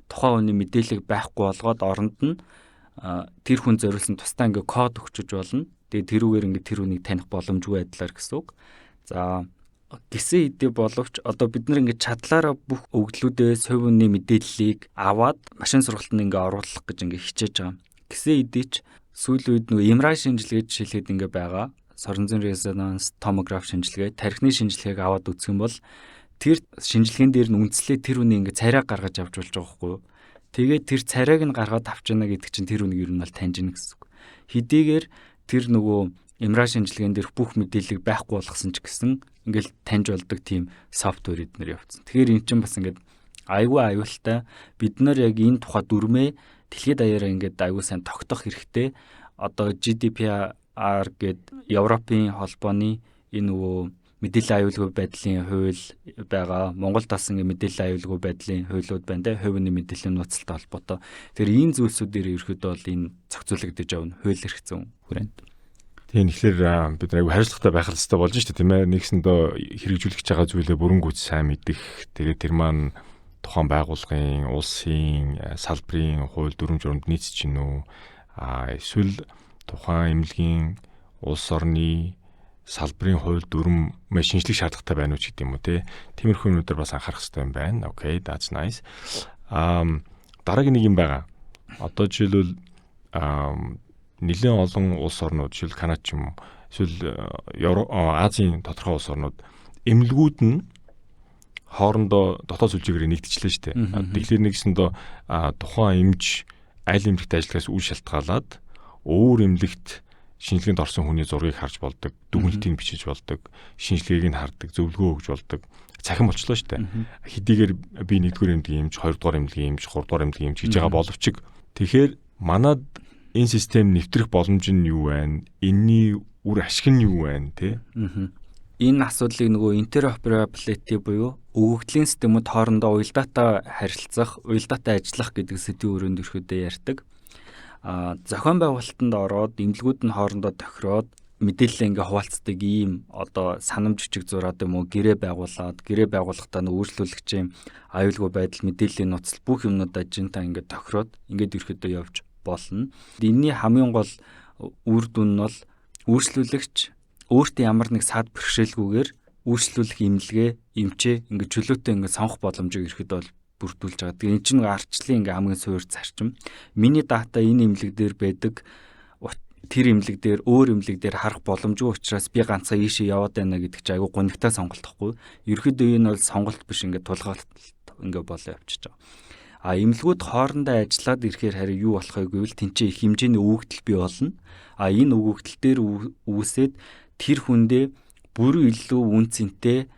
тухайн хүний мэдээллийг байхгүй болгоод оронд нь тэр хүн зориулсан тусдаа ингээ код өгчөж болно. Тэгээ тэрүүгээр ингээ тэр хүнийг таних боломжгүй байдлаар гэсэн үг. За, гисэн хэдий боловч одоо бид нар ингээ чадлаараа бүх өгөгдлүүдээ, хувь хүний мэдээллийг аваад машин сургалтанд ингээ оруулах гэж ингээ хичээж байгаа. Гисэн хэдий ч сүүлийн үед нөгөө MRI шинжилгээ жишээлхэд ингээ байгаа. Сорон зүйн резонанс томограф шинжилгээ, тархины шинжилгээг аваад үзэх юм бол тэр шинжилгээн дээр нь үндслээ тэр хүний ингээ царай гаргаж авч болж байгаа байхгүй юу? Тэгээд тэр царайг нь гаргаад авч яана гэдэг чинь тэр үнийг ер нь бол таньж гэнэ гэсэн үг. Хэдийгээр тэр нөгөө MRI шинжилгээн дээрх бүх мэдээллийг байхгүй болгосон ч гэсэн ингээл таньж болдог тийм software эднэр явцсан. Тэгэхээр эн чинь бас ингээд айгүй аюултай. Бид нар яг энэ тухай дүрмээ дэлхийд даяараа ингээд айгүй сайн тогтоох хэрэгтэй. Одоо GDPR гээд Европын холбооны энэ нөгөө мэдээллийн аюулгүй байдлын хууль байгаа. Монголд бас ингээ мэдээллийн аюулгүй байдлын хуулиуд байна те, хувь хүний мэдээллийн нууцлалтай холбоотой. Тэгэхээр ийм зүйлсүүд дээр ерөөхдөө бол энэ зохицуулагдаж явна хууль эрх зүйн хүрээнд. Тийм, тэгэхээр бид нар айгүй хариуцлагатай байх хэрэгтэй болж шүү дээ, тийм ээ. Нэгсэндээ хэрэгжүүлэх гэж байгаа зүйлээ бүрэн гүйц сайн мэдэх. Тэгээд тэр маань тухайн байгууллагын, улсын, салбарын хууль дүрэм журамд нийцэж гин үү? А эсвэл тухайн эмнэлгийн, улс орны, салбарын хууль дүрмээ шинжлэх шаардлагатай байна уу ч гэдэг юм уу, те. Тиймэрхүү юмнуудаар бас анхаарах хэрэгтэй юм байна. Okay, that's nice. Дараагийн нэг юм байгаа. Одоо жишээлбэл нэлээд олон улс орнууд, жишээл Канада ч юм уу, эсвэл Азийн тодорхой улс орнууд эмнэлгүүд нь хоорондоо дотоод сүлжээгээр нэгтчихлээ шүү дээ. Тэгэхээр нэгсэндээ тухайн эмч аль эмнэлэгт ажиллахаас үл шалтгаалаад өөр эмнэлэгт шинжилгээнд орсон хүний зургийг харж болдог, дүгнэлтийг бичиж болдог, шинжилгээг нь хардаг, зөвлөгөө өгж болдог. Цахим болчлоо шүү дээ. Хэдийгээр би нэгдүгээр эмнэлгийн эмч, хоёрдугаар эмнэлгийн эмч, гуравдугаар эмнэлгийн эмч гэж байгаа боловч тэгэхээр манад энэ систем нэвтрэх боломж нь юу байна? Энэний үр ашиг нь юу байна, те? Энэ асуудлыг нөгөө interoperability буюу өгөгдлийн системүүд хоорондоо уялдаатай харилцах, уялдаатай ажиллах гэдэг сэдвийн өрөөнд ерөөдөө ярьдаг. Зохион байгуулалтанд ороод эмнэлгүүд нь хоорондоо тохироод мэдээлэл ингээ хуваалцдаг ийм одоо санамж бичиг зураад юм уу, гэрээ байгуулад, гэрээ байгуулахдаа нөө үйлчлүүлэгчийн аюулгүй байдал, мэдээллийн нууцлал, бүх юмнуудаа жинта ингээ тохироод ингээд ерөөдөө явж болно. Энийний хамгийн гол үр дүн нь бол үйлчлүүлэгч өөртөө ямар нэг саад бэрхшээлгүйгээр үйлчлүүлэх эмнэлгээ, эмчээ ингээ чөлөөтэй ингээ сонгох боломжийг ерөөдөө бол бүрдүүлж байгаа. Тэгээ эн чинь нэг ардчлалын ингээ хамгийн суурь зарчим. Миний дата энэ эмнэлэг дээр байдаг, тэр эмнэлэг дээр, өөр эмнэлэг дээр харах боломжгүй учраас би ганцхан ийшээ яваад байна гэдэг чинь айгүй гунигтай сонголт тахгүй. Ерөөхдөө энэ бол сонголт биш, ингээ тулгаалт ингээ болоо явчихж байгаа. А эмнэлгүүд хоорондоо ажиллаад ирэхээр харин юу болох вэ гэвэл тэнцээ их хэмжээний өгөгдөл бий болно. А энэ өгөгдөл дээр үүсээд тэр хүндээ бүрэн илүү үн цэнтэй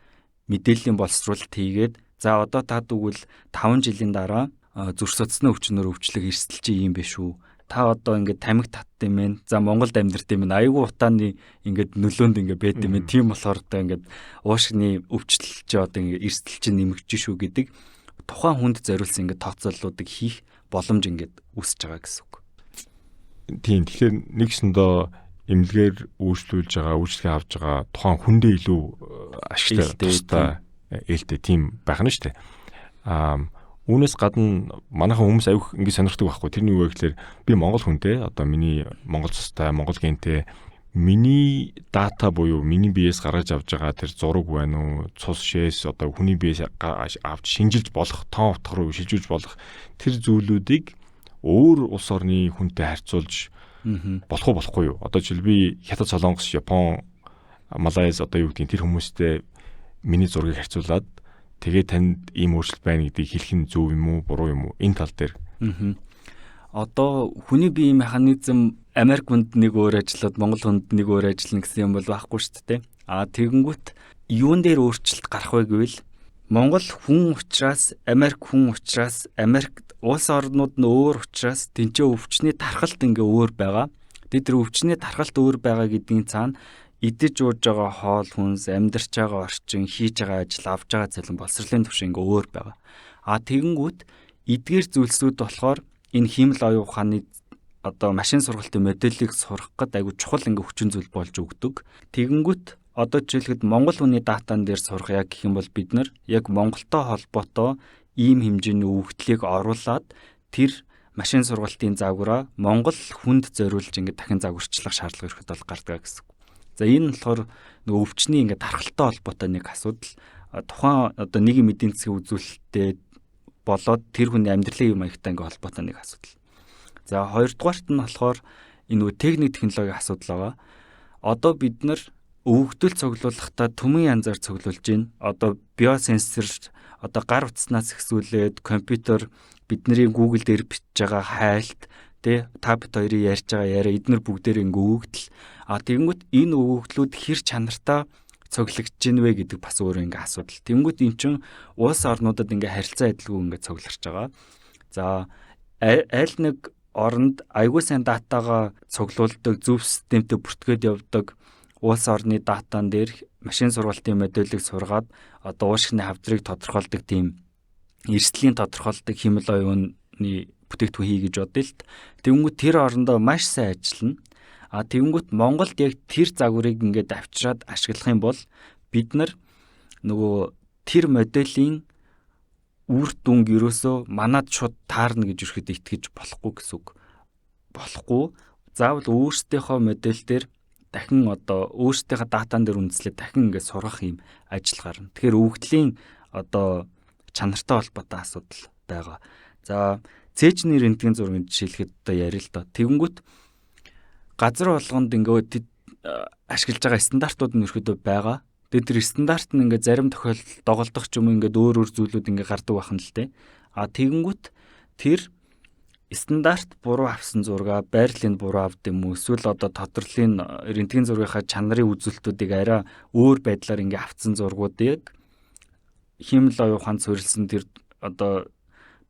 мэдээллийн боловсруулалт хийгээд, за одоо та тэгвэл 5 жилийн дараа зүрх судасны өвчнөр өвчлөх эрсдэл чи ийм биш үү? Та одоо ингээд тамхи татд юм байна. За, Монголд амьдарт юм байна. Айгүй утааны ингээд нөлөөнд ингээд байд юм байна. Тийм болохоор одоо ингээд уушгины өвчлөл чи одоо ингээд эрсдэл чи нэмэгдэж шүү гэдэг тухайн хүнд зориулсан ингээд тооцооллуудыг хийх боломж ингээд үүсэж байгаа гэсэн үг. Тийм, тэгэхээр нэгсэндээ эмнэлгээр үйлчлүүлж байгаа, үйлчлэгээ авч байгаа тухайн хүндээ илүү ашигтай, тустай, ээлтэй тийм байх нь шүү дээ. Үүнээс гадна манайхан хүмүүс аягүй ингэ сонирхдаг байхгүй. Тэр нь юу вэ гэхээр би монгол хүнтэй, одоо миний монгол цустай, монгол гентэй, миний дата буюу миний биеэс гаргаж авч байгаа тэр зураг байна уу, цус шээс, одоо хүний биеэс авч шинжилж болох, тоон утга руу шилжүүлж болох тэр зүйлүүдийг өөр улс орны хүнтэй харьцуулж болох уу, болохгүй юу? Одоо жишээл би Хятад, Солонгос, Япон, Малайз, одоо юу гэдгийг, тэр хүмүүстэй миний зургийг харьцуулаад тэгээ танд ийм өөрчлөлт байна гэдгийг хэлэх нь зөв юм уу, буруу юм уу? Энэ тал дээр. Одоо хүний биеийн механизм Америк хүнд нэг өөр ажиллаад, Монгол хүнд нэг өөр ажиллана гэсэн юм бол байхгүй шүү дээ. А тэгэнгүүт юун дээр өөрчлөлт гарах вэ гэвэл Монгол хүн учраас, Америк хүн учраас, Америк улс орнууд нь өөр учраас тэнцээ өвчний тархалт ингээ өөр байгаа. Тэгээд тэр өвчний тархалт өөр байгаа гэдгийн цаана идэж ууж байгаа хоол хүнс, амьдарч байгаа орчин, хийж байгаа ажил, авж байгаа цалин, боловсролын түвшин ингээ өөр байгаа. А тэгэнгүүт эдгээр зүйлсүүд болохоор энэ хиймэл оюун ухааны одоо машин сургалтын моделийг сурах гээд айгүй чухал ингээ хүчин зүйл болж өгдөг. Тэгэнгүүт одоо жишээлхэд Монгол хүний датан дээр сурах яг гэх юм бол бид нар яг Монголтой холбоотой ийм хэмжээний өгөгдлийг оруулаад тэр машин сургалтын загвараа Монгол хүнд зориулж ингээд дахин загварчлах шаардлага ирэхэд бол гардаг гэсэн. За, энэ нь болохоор нөгөө өвчний ингээд тархалтай холбоотой нэг асуудал, тухайн одоо нийгэм эдийн засгийн үзүүлэлттэй болоод тэр хүний амьдралын юм маягтай ингээд холбоотой нэг асуудал. За, хоёрдугаарт нь болохоор энэ нөгөө техник технологийн асуудал байгаа. Одоо бид нар Өвөгдөл цуглуулахдаа түмэн янзаар цуглуулж байна. Одоо биосенсор, одоо гар утаснаас эхлүүлээд компьютер, бидний Google дээр бичиж байгаа хайлт, тэ, та бит хоёрын ярьж байгаа яриа, эднэр бүгдээр ингээ өгөгдөл. А тэгэнгүүт энэ өгөгдлүүд хэр чанартай цуглагдж гин вэ гэдэг бас өөр ингээ асуудал. Тэнгүүт эн чин улс орнуудад ингээ харилцаа адилгүй ингээ цугларч байгаа. За, аль нэг оронд айгүй сайн датагаа цуглуулдаг, зөв системтэй бүртгээд явдаг улс орны датан дээр машин сургалтын моделийг сургаад одоо уушгины хавдрыг тодорхойлдог, тийм эрсдлийн тодорхойлдог хиймэл оюуны бүтээгдэхүүн хий гэж бодъё л. Тэнгүүт тэр орондоо маш сайн ажиллана. А тэгэнгүүт Монголд яг тэр загварыг ингээд авчираад ашиглах юм бол бид нар нөгөө тэр моделийн үр дүнг ерөөсөө манад шууд таарна гэж ирэхэд итгэж болохгүй гэсэн үг. Болохгүй. Заавал өөрсдийнхөө модель дээр дахин, одоо өөрсдийнхөө датан дээр үндэслээд дахин ингээд сургах юм ажил гарна. Тэгэхээр өгөгдлийн одоо чанартай холбоотой асуудал байгаа. За, цээжний рентген зургийг жишээлхэд одоо ярил л доо. Тэгэнгүүт газар болгонд ингээд ашиглаж байгаа стандартууд нь ерөөдөө байгаа. Тэгээд тэр стандарт нь ингээд зарим тохиолдолд доголдох ч юм уу, ингээд өөр өөр зүйлүүд ингээд гардаг байх нь л дээ. А тэгэнгүүт тэр стандарт буруу авсан зураг, байрлалыг буруу авд юм уу, эсвэл одоо тодорлын рентген зургийнхаа чанарын үзүүлэлтүүдийг арай өөр байдлаар ингээ авсан зургуудыг хиймэл оюун ухаанд суурилсан тэр одоо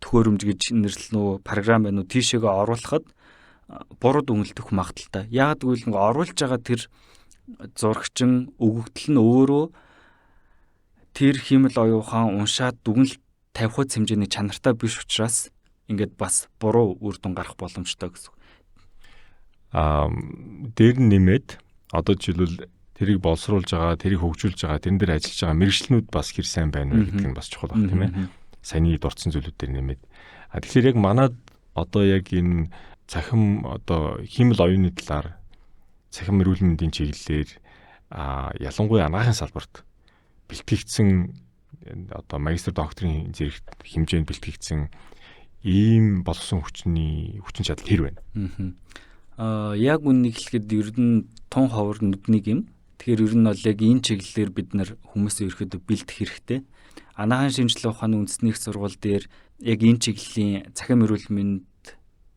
төхөөрөмж гэж нэрлэнэ үү, програм байна уу, тийшээгээ оруулахад буруу дүгнэлт өгөх магадлалтай. Яагаад гэвэл ингээ оруулж байгаа тэр зурагчин өгөгдөл нь өөрөө тэр хиймэл оюун ухаан уншаад дүгнэлт тавих хэмжээний чанартай биш учраас ингээд бас буруу үр дүн гарах боломжтой гэсэн. Дээр нь нэмээд одоо жишээлбэл тэрийг боловсруулж байгаа, тэрийг хөгжүүлж байгаа, тэрэн дээр ажиллаж байгаа мэргэжилтнүүд бас хэр сайн байна вэ гэдэг нь бас чухал байна, тийм ээ. Саяны дурдсан зүйлүүд дээр нэмээд. А тэгэхээр яг манад одоо яг энэ цахим одоо хиймэл оюуны талаар, цахим эрүүл мэндийн чиглэлээр ялангуяа анагаахын салбарт бэлтгэгдсэн, одоо магистр докторийн зэрэг хэмжээнд бэлтгэгдсэн ийм боловсон хүчний хүчин чадал хэр байна? Яг үнэнийг хэлэхэд ер нь тун ховор нүднийг юм. Тэгэхээр ер нь бол яг энэ чиглэлээр бид нар хүмүүсээ ерөөдөө бэлдэх хэрэгтэй. Анагаахын шинжилгээ ухааны үндэсний их сургууль дээр яг энэ чиглэлийн цахим эрүүл мэнд,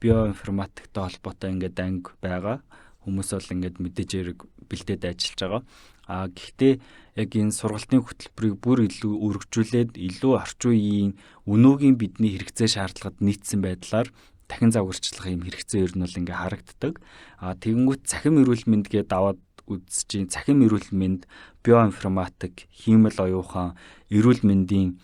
биоинформатиктай холбоотой ингээд анги байгаа. Хүмүүс бол ингээд мэдээж хэрэг бэлдээд ажиллаж байгаа. А гэхдээ яг энэ сургалтын хөтөлбөрийг бүр илүү өргөжүүлээд, илүү орчин үеийн өнөөгийн бидний хэрэгцээ шаардлагад нийцсэн байдлаар дахин загварчлах юм хэрэгцээ ер нь бол ингээ харагддаг. А тэгэнгүүт цахим эрүүл мэнд гээд аваад үзэж чинь цахим эрүүл мэнд, биоинформатик, хиймэл оюун ухаан, эрүүл мэндийн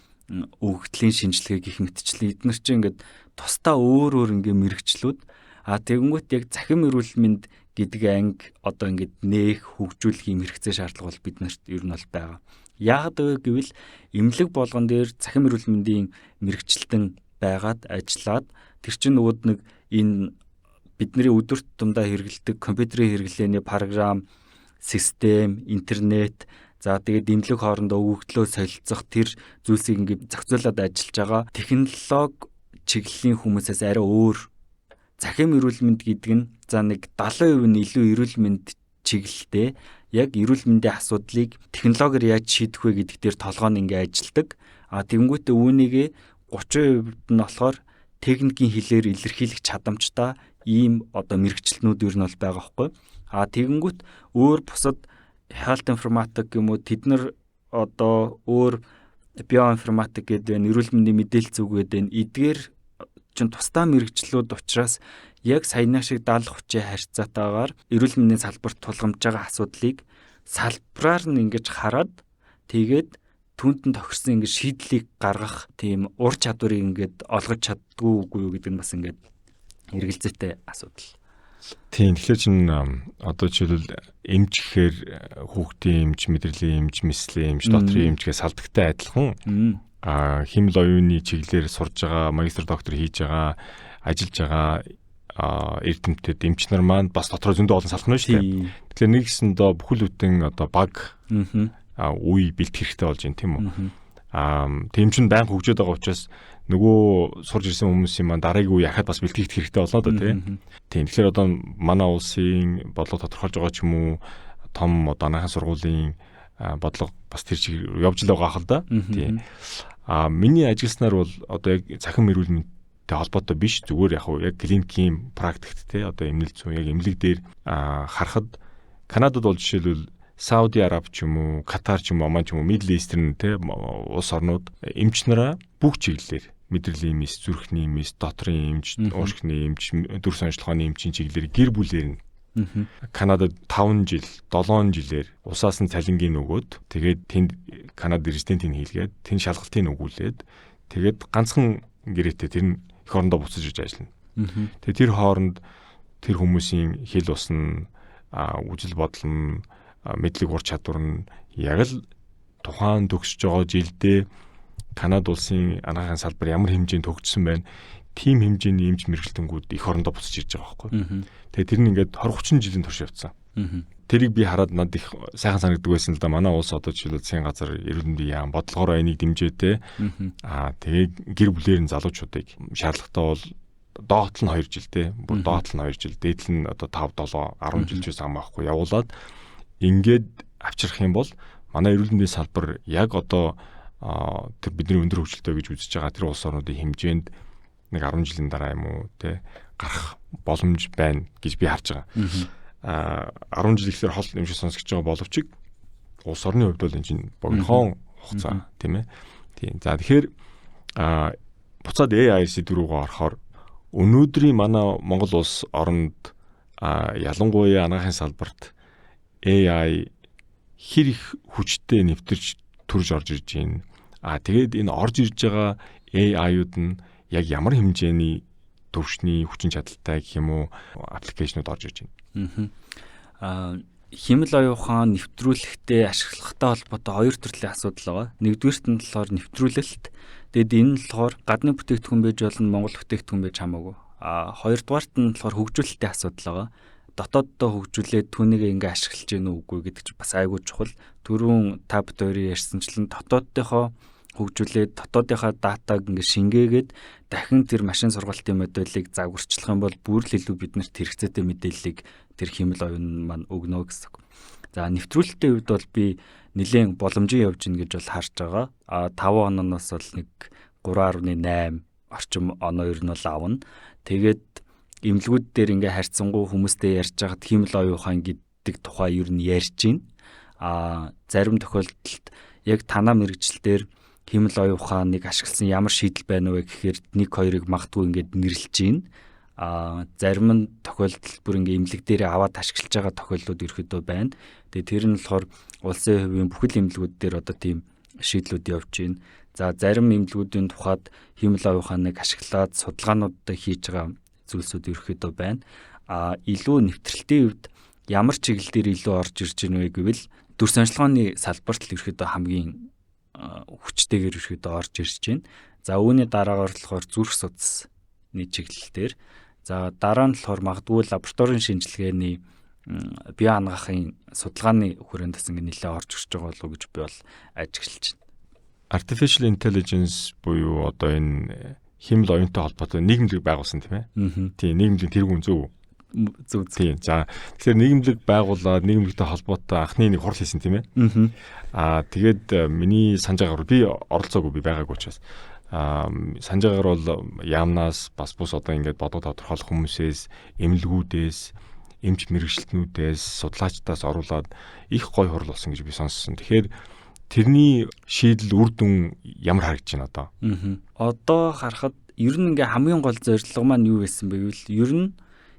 өгөгдлийн шинжилгээ гэх мэтчлэн эднэр чинь ингээд тусдаа өөр өөр ингээ мэргэжлүүд. А тэгэнгүүт яг цахим эрүүл мэнд гэдэг анги одоо ингээд нээх, хөгжүүлэх юм хэрэгцээ шаардлага бол бид нарт ер нь бол байгаа. Яагаад вэ гэвэл эмнэлэг болгон дээр цахим эрүүл мэндийн мэргэжилтэн байгаад ажиллаад тэр чинь нөгөөд нэг энэ бидний өдөр тутамдаа хэрэглэдэг компьютерийн хэрэглээний програм, систем, интернет, за тэгээд эмнэлэг хоорондоо өгөгдлөө солилцох тэр зүйлсийг ингээд зохицуулаад ажиллаж байгаа технологи чиглэлийн хүмүүсээс арай өөр. Цахим эрүүл мэнд гэдэг нь за нэг 70% нь илүү эрүүл мэнд чиглэлтэй, яг эрүүл мэндийн асуудлыг технологиор яаж шийдэх вэ гэдэг дээр толгой нь ингээ ажилладаг. А тэгэнгүүтээ үүнийгээ 30% нь болохоор техникийн хэлээр илэрхийлэх чадамжтай ийм одоо мэргэжилтнүүд ер нь бол байгаа байхгүй. А тэгэнгүүт өөр бусад health informatic юм уу, тэд нар одоо өөр биоинформатик гэдэг байна, эрүүл мэндийн мэдээлэл зүг гэдэг байна. Эдгээр чинь тусдаа мэргэжлүүд учраас яг саяны шиг 70 30 харьцаатайгаар эрүүл мэндийн салбарт тулгамдж байгаа асуудлыг салбараар нь ингэж хараад, тэгээд түүнд нь тохирсон ингэж шийдлийг гаргах тийм ур чадварыг ингээд олгож чаддгүй үгүй юу гэдэг нь бас ингээд эргэлзээтэй асуудал. Тийм, тэгэхээр чин одоо жишээлбэл эмч гэхээр хүүхдийн эмч, мэдрэлийн эмч, мэслийн эмч, дотрын эмч гэж салдагтай адилхан хиймэл оюуны чиглэлээр сурж байгаа, магистр доктор хийж байгаа, ажиллаж байгаа эрдэмтэд эмч нар маань бас дотроо зөндөө олон салах нь шүү дээ. Тэгэхээр нэг гэсэндээ бүхэл бүтэн одоо баг үе бэлтгэх хэрэгтэй болж байна, тийм үү? Тийм чинь байнга хөгжөөд байгаа учраас нөгөө сурж ирсэн хүмүүсийн маань дараагийн үе яхад бас бэлтгэх хэрэгтэй болоо доо, тийм. Тийм. Тэгэхээр одоо манай улсын бодлого тодорхойлж байгаа ч юм уу, Том одоо анагаахын сургуулийн бодлого бас тэр чиг явж л байгаа хэл да. Тийм. А миний ажилласнаар бол одоо яг цахим эрүүл мэндтэй холбоотой биш, зүгээр яг яг клиникийн практикт те, одоо эмнэлэг зүйн яг эмнэлэг дээр харахад Канадад бол жишээлбэл Сауди Араб ч юм уу, Катар ч юм уу, Оман ч юм уу, Middle Eastern те улс орнууд эмч нараа бүх чиглэлээр мэдрэлийн эмээс, зүрхний эмээс, дотрын эмч, уушгины эмч, дүрс онцлогооны эмчийн чиглэлээр гэр бүлээр нь Канадад 5 жил, 7 жилээр улсаас нь цалингийн өгөөд, тэгээд тэнд Канад резидентийг хийлгээд, тэнд шалгалтыг өгүүлээд, тэгээд ганцхан гэрээтэй тэр нь эх орондоо буцаж иж ажиллана. Тэгээд тэр хооронд тэр хүмүүсийн хэл ус нь, үзэл бодол нь, мэдлэг ур чадвар нь яг л тухайн төгсөж байгаа жилдээ Канада улсын анагаахын салбар ямар хэмжээнд хөгжсөн байна, тийм хэмжээний эмч мэргэжилтэнгүүд эх орондоо буцаж ирж байгаа байхгүй. Тэгээ тэр нь ингээд 20 30 жилийн турш явцсан. Тэрийг би хараад над их сайхан санагддаг байсан л да. Манай улс одоо жишээлбэл засгийн газар, эрүүл мэндийн яам бодлогоороо энийг дэмжээтэй. Аа, тэгээ гэр бүлээр нь залуучуудыг шаардлагатай бол доотл нь 2 жил те. Бүр доотл нь 2 жил, дээдл нь одоо 5 7 10 жил ч хамаахгүй явуулаад ингээд авчрах юм бол манай эрүүл мэндийн салбар яг одоо тэр бидний өндөр хөгжилтэй гэж үзэж байгаа тэр улс орнуудын хэмжээнд нэг 10 жилийн дараа юм уу те гарах боломж байна гэж би харж байгаа. Аа, 10 жил ихлээр хол юм шиг сонсогдож байгаа боловч улс орны хувьд бол энэ чинь богинохон хугацаа, тийм ээ. Тийм. За, тэгэхээр буцаад AI сэдв рүүгээ орохоор өнөөдрийн манай Монгол улс оронд, ялангуяа анагаахын салбарт AI хэр их хүчтэй нэвтэрч төрж орж ирж байна? А тэгээд энэ орж ирж байгаа AI-ууд нь яг ямар хэмжээний төвшний хүчин чадалтай гэх юм уу application ууд орж ирж байна? Аа, хиймэл оюун ухаан нэвтрүүлэхдээ ашиглахтай холбоотой хоёр төрлийн асуудал байгаа. Нэгдүгээрт нь болохоор нэвтрүүлэлт. Тэгэд энэ нь болохоор гадны бүтээгдэхүүн байж болно, Монгол бүтээгдэхүүн байж хамаагүй. А хоёрдугаарт нь болохоор хөгжүүлэлтийн асуудал байгаа. Дотооддоо хөгжүүлээд түүнийг ингээ ашиглаж гэнэ үгүй гэдэг чинь бас айгүй чухал. Түрүүн та бүд хоёрын ярьсанчлан дотоодынхоо хөгжүүлээд, дотоодынхаа data г ингээ шингээгээд дахин тэр машин сургалтын моделийг загварчлах юм бол бүр л илүү биднэрт хэрэгцээтэй мэдээллийг тэр хиймэл оюун маань өгнө гэсэн. За, нэвтрүүлэлтийн хувьд бол би нэлээд боломжийн явж гин гэж бол харж байгаа. А 5 ононоос бол нэг 3.8 орчим оноо ер нь бол авна. Тэгээд эмнэлгүүд дээр ингээ харьцангуй хүмүүстэй ярьж байхад хиймэл оюун ухаан гэдэг тухай ер нь ярьж байна. А зарим тохиолдолд яг танаа мэргэжил дээр хиймэл оюун ухааныг ашигласан ямар шийдэл байна вэ гэхээр нэг хоёрыг магадгүй ингээд нэрлэж байна. А зарим нь тохиолдолд бүр ингээ эмнэлэг дээрээ аваад ашиглаж байгаа тохиолдлууд ерөөдөө байна. Тэгээ тэр нь болохоор улсын хувийн бүхэл эмнэлгүүд дээр одоо тийм шийдлүүд явж байна. За, зарим эмнэлгүүдийн тухайд хиймэл оюун ухааныг ашиглаад судалгаанууд хийж байгаа зүйлсүүд ерөөхдөө байна. А илүү нэвтрэлтийн хувьд ямар чиглэл дээр илүү орж ирж байна вэ гэвэл дүрс онцлогооны салбарт л ерөөхдөө хамгийн хүчтэйгээр ерөөхдөө орж ирж байна. За, үүний дараагаар болохоор зүрх судасны чиглэл дээр. За, дараа нь болохоор магадгүй лабораторийн шинжилгээний, бие анагаахын судалгааны хүрээнд бас ингэ нэлээд орж ирж байгаа болов уу гэж би бол ажиглаж байна. Artificial intelligence буюу одоо энэ хиймэл оюунтай холбоотой нийгэмлэг байгуулсан, тийм ээ. Тийм, нийгэмлэгийн тэргүүн, зөв. Зөв. Тийм. За, тэгэхээр нийгэмлэг байгуулад нийгэмлэгтэй холбоотой анхны нэг хурал хийсэн, тийм ээ. Аа, тэгээд миний санаж байгаагаар, би оролцоогүй, би байгаагүй учраас, санаж байгаагаар бол яамнаас бас бус одоо ингээд бодлого тодорхойлох хүмүүсээс, эмнэлгүүдээс, эмч мэргэжилтнүүдээс, судлаачдаас оруулаад их гоё хурал болсон гэж би сонссон. Тэгэхээр тэрний шийдэл, үр дүн ямар харагдаж байна одоо? Одоо харахад ер нь ингээ хамгийн гол зорилго маань юу байсан бэ гэвэл ер нь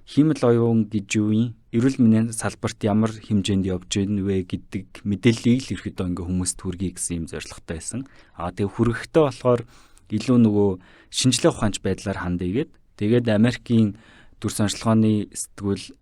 хиймэл оюун гэж юу юм? Эрүүл мэндийн салбарт ямар хэмжээнд явж байна вэ гэдэг мэдээллийг л ерөөдөө ингээ хүмүүст хүргэе гэсэн юм зорилготой байсан. Аа, тэгээ хүргэхдээ болохоор илүү нөгөө шинжлэх ухаанч байдлаар хандъя гээд, тэгээд Америкийн дүрс онцлогооны сэтгүүл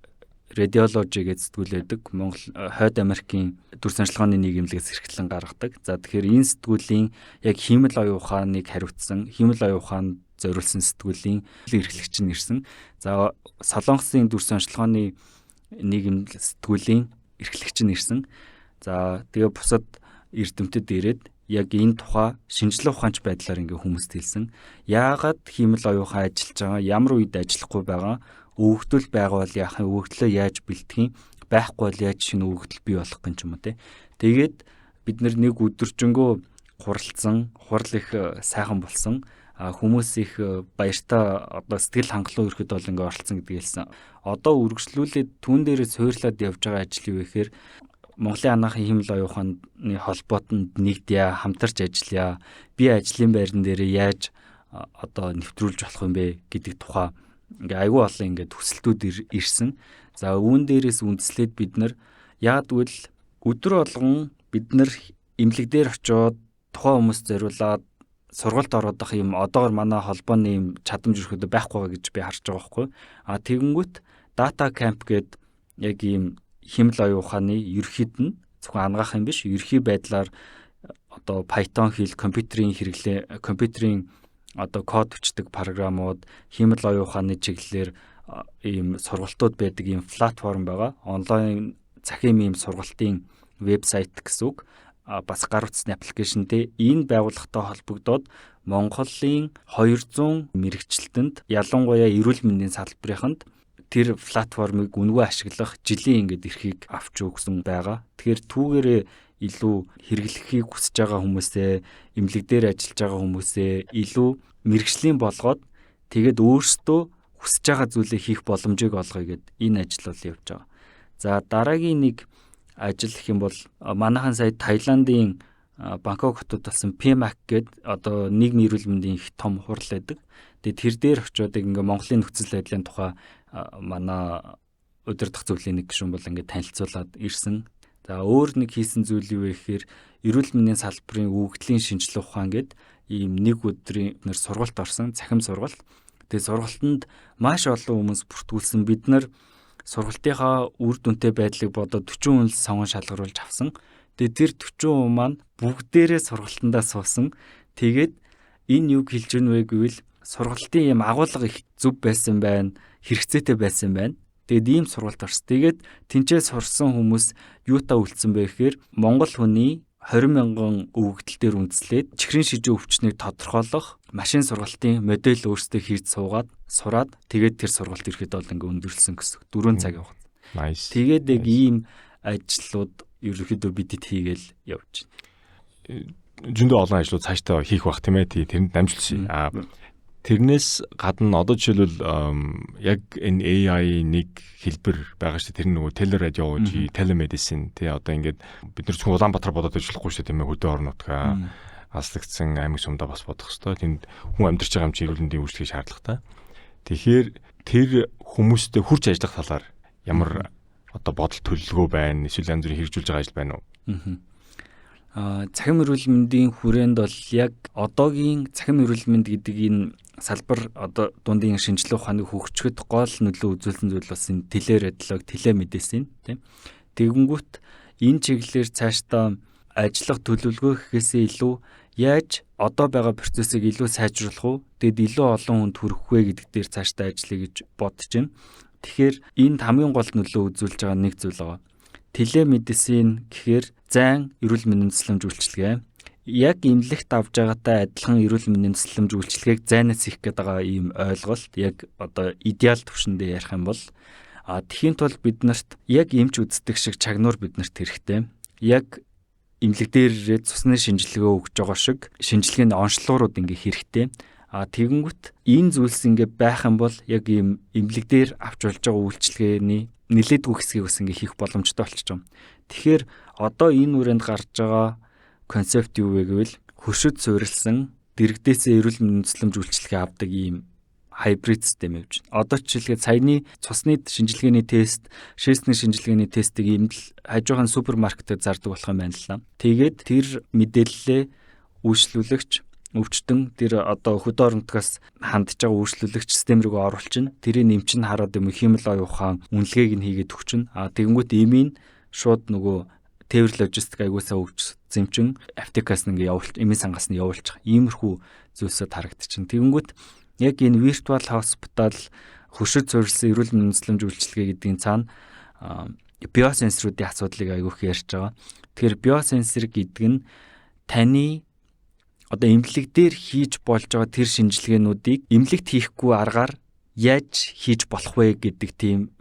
Radiology гэж сэтгүүл байдаг. Монгол Хойд Америкийн дүрс онцлогооны нийгэмлэгээс эрхлэн гаргадаг. За, тэгэхээр энэ сэтгүүлийн яг хиймэл оюун ухааныг хариуцсан, хиймэл оюун ухаанд зориулсан сэтгүүлийн эрхлэгч нь ирсэн. За, Солонгосын дүрс онцлогооны нийгэм сэтгүүлийн эрхлэгч нь ирсэн. За, тэгээ бусад эрдэмтэд ирээд яг энэ тухай шинжлэх ухаанч байдлаар ингээ хүмүүст хэлсэн. Яагаад хиймэл оюун ухаан ажиллаж байгаа, ямар үед ажиллахгүй байгаа, өвөгдөл байгаа бол яах юм, өвөгдлөө яаж бэлтгэх юм, байхгүй бол яаж шинэ өгөгдөл бий болох юм ч юм уу те. Тэгээд бид нэг өдөржингөө хуралцсан, хурал их сайхан болсон. Хүмүүс их баяртай, одоо сэтгэл хангалуун ирэхэд бол ингээ оролцсон гэдгийг хэлсэн. Одоо үргэлжлүүлээд түүн дээрээ суурлаад явж байгаа ажил юу гэхээр Монголын анагаахын хиймэл оюун ухааны холбоотонд нэгдъя, хамтарч ажиллая. Би ажлын байран дээр яаж одоо нэвтрүүлж болох юм бэ гэдэг тухай ингээ айгүй олон ингээ төсөлтүүд ирсэн. За, үүн дээрээс үндэслээд бид нар яг гэвэл өдөр болгон бид нар эмнэлэг дээр очиод тухайн хүмүүс зориулаад сургалт ороодох юм одоогор манай холбооны юм чадамж өрхөдөө байхгүй байгаа гэж би харж байгаа байхгүй. А тэгэнгүүт data camp гээд яг ийм хиймэл оюун ухааны ерөнхийд нь зөвхөн анагаах юм биш, ерөнхий байдлаар одоо Python хэл, компьютерийн хэрэглээ, компьютерийн одоо код бичдэг програмууд, хиймэл оюун ухааны чиглэлээр ийм сургалтууд байдаг ийм платформ байгаа. Онлайн цахим ийм сургалтын вебсайт гэсэн үг. Бас гар утасны application тэй энэ байгууллагатай холбогдоод Монголын 200 мэргэжилтэнд, ялангуяа эрүүл мэндийн салбарынханд тэр платформыг үнэгүй ашиглах жилийн ингээд эрхийг авч өгсөн байгаа. Тэгэхээр түүгээрээ илүү хэрэглэхийг хүсэж байгаа хүмүүсээ, эмнэлэг дээр ажиллаж байгаа хүмүүсээ илүү мэргэжлийн болгоод, тэгээд өөрсдөө хүсэж байгаа зүйлээ хийх боломжийг олгоё гээд энэ ажил бол явж байгаа. За, дараагийн нэг ажил гэх юм бол манайхан сая Таиландын Бангкок хотод болсон PMAC гээд одоо нийгмийн эрүүл мэндийн их том хурал байдаг. Тэгээ тэр дээр очиод ингээ Монголын нөхцөл байдлын тухай манай удирдах зөвлөлийн нэг гишүүн бол ингээ танилцуулаад ирсэн. За, өөр нэг хийсэн зүйл юу вэ гэхээр эрүүл мэндийн салбарын өгөгдлийн шинжлэх ухаан гээд ийм нэг өдрийн нэр сургалт орсон, цахим сургалт. Тэгээ сургалтанд маш олон хүмүүс бүртгүүлсэн. Бид нар сургалтынхаа үр дүнтэй байдлыг бодоод 40 хүн л сонгон шалгаруулж авсан. Тэгээ тэр 40 хүн маань бүгдээрээ сургалтандаа суусан. Тэгээд энэ юг хэлж гэнэ вэ гэвэл сургалтын юм агуулга их зөв байсан байна, хэрэгцээтэй байсан байна. Тэгээд ийм сургалт орсон. Тэгээд тэнцээ сурсан хүмүүс юутаа үлдсэн бэ гэхээр Монгол хүний 20 мянган өгөгдөл дээр үндэслээд чихрийн шижин өвчнийг тодорхойлох машин сургалтын модель өөрсдөө хийж суугаад сураад, тэгээд тэр сургалт ирэхэд бол ингээ өндөрлсөн гэсэн. 4 цаг явах. Nice. Тэгээд яг ийм ажлууд ерөнхийдөө бидэд хийгээл явж байна. Зөндөө олон ажлууд цаашдаа хийх бах, тийм ээ. Тэрэнд дамжуулсан. Аа, тэрнээс гадна одоо жишээлбэл яг энэ AI нэг хэлбэр байгаа шүү дээ. Тэр нөгөө teleradiology, telemedicine, тий, одоо ингээд бид нар зөвхөн Улаанбаатар бодоод ажиллахгүй шүү дээ, тийм ээ, хөдөө орон нутгаа, алслагдсан аймаг сумдаа бас бодох хэвээр. Тэнд хүн амьдарч байгаа юм чи эрүүл мэндийн үйлчилгээ шаардлагатай. Тэгэхээр тэр хүмүүстэй хурж ажиллах талаар ямар одоо бодол төлөвлөгөө байна? Эсвэл янз бүрийн хэрэгжүүлж байгаа ажил байна уу? Аа, цахим эрүүл мэндийн хүрээнд бол яг одоогийн цахим эрүүл мэнд гэдэг энэ салбар одоо дундын шинжлэх ухааныг хөгжихэд гол нөлөө үзүүлсэн зүйл бас энэ teleradiology, telemedicine, тийм. Тэгэнгүүт энэ чиглэлээр цаашдаа ажиллах төлөвлөгөө гэхээсээ илүү яаж одоо байгаа процессыг илүү сайжруулах уу? Тэгэд илүү олон хүнд хүргэх вэ гэдэг дээр цаашдаа ажиллая гэж бодож байна. Тэгэхээр энд хамгийн гол нөлөө үзүүлж байгаа нэг зүйл байгаа. Telemedicine гэхээр зайн эрүүл мэндийн тусламж үйлчилгээ. Яг эмнэлэгт авж байгаатай адилхан эрүүл мэндийн тусламж үйлчилгээг зайнаас хийх гэдэг байгаа ийм ойлголт, яг одоо идеал түвшиндээ ярих юм бол тэгэхийн тулд бид нарт яг эмч үздэг шиг чагнуур бид нарт хэрэгтэй. Яг эмнэлэг дээр цусны шинжилгээ өгж байгаа шиг шинжилгээний онцлогоорууд ингээ хэрэгтэй. А тэгэнгүүт энэ зүйлс ингээ байх юм бол яг ийм эмнэлэг дээр авч болж байгаа үйлчилгээний нэлээдгүй хэсгийг бас ингээ хийх боломжтой болчихж байгаа. Тэгэхээр одоо энэ хүрээнд гарч байгаа концепт юу вэ гэвэл хөршид суурилсан дэргэдээсээ эрүүл мэндийн тусламж үйлчилгээ авдаг ийм hybrid систем явж байна. Одоо жишээлбэл саяны цусны шинжилгээний тест, шээсний шинжилгээний тестийг ийм л хажуухан супермаркетад зардаг болох юм байна л да. Тэгээд тэр мэдээллээ үйлчлүүлэгч, өвчтөн, тэр одоо хөдөө орон нутгаас хандж байгаа үйлчлүүлэгч систем рүү оруулчихна. Тэрийг эмч нь хараад юм хиймэл оюун ухаан үнэлгээг нь хийгээд өгчнө. А тэгэнгүүт эмийн шууд нөгөө тээвэр логистик аягуулсаа өгч зэмчин аптекаас ингээ явуулж, эмийн сангаас нь явуулчих. Иймэрхүү зүйлсүүд харагдчихна. Тэгэнгүүт яг энэ virtual hospital, хөршид суурилсан эрүүл мэндийн тусламж үйлчилгээ гэдгийн цаана биосенсоруудын асуудлыг айгүйх ярьж байгаа. Тэгэхээр биосенсор гэдэг нь таны одоо эмнэлэг дээр хийж болж байгаа тэр шинжилгээнүүдийг эмнэлэгт хийхгүй аргаар яаж хийж болох вэ гэдэг тийм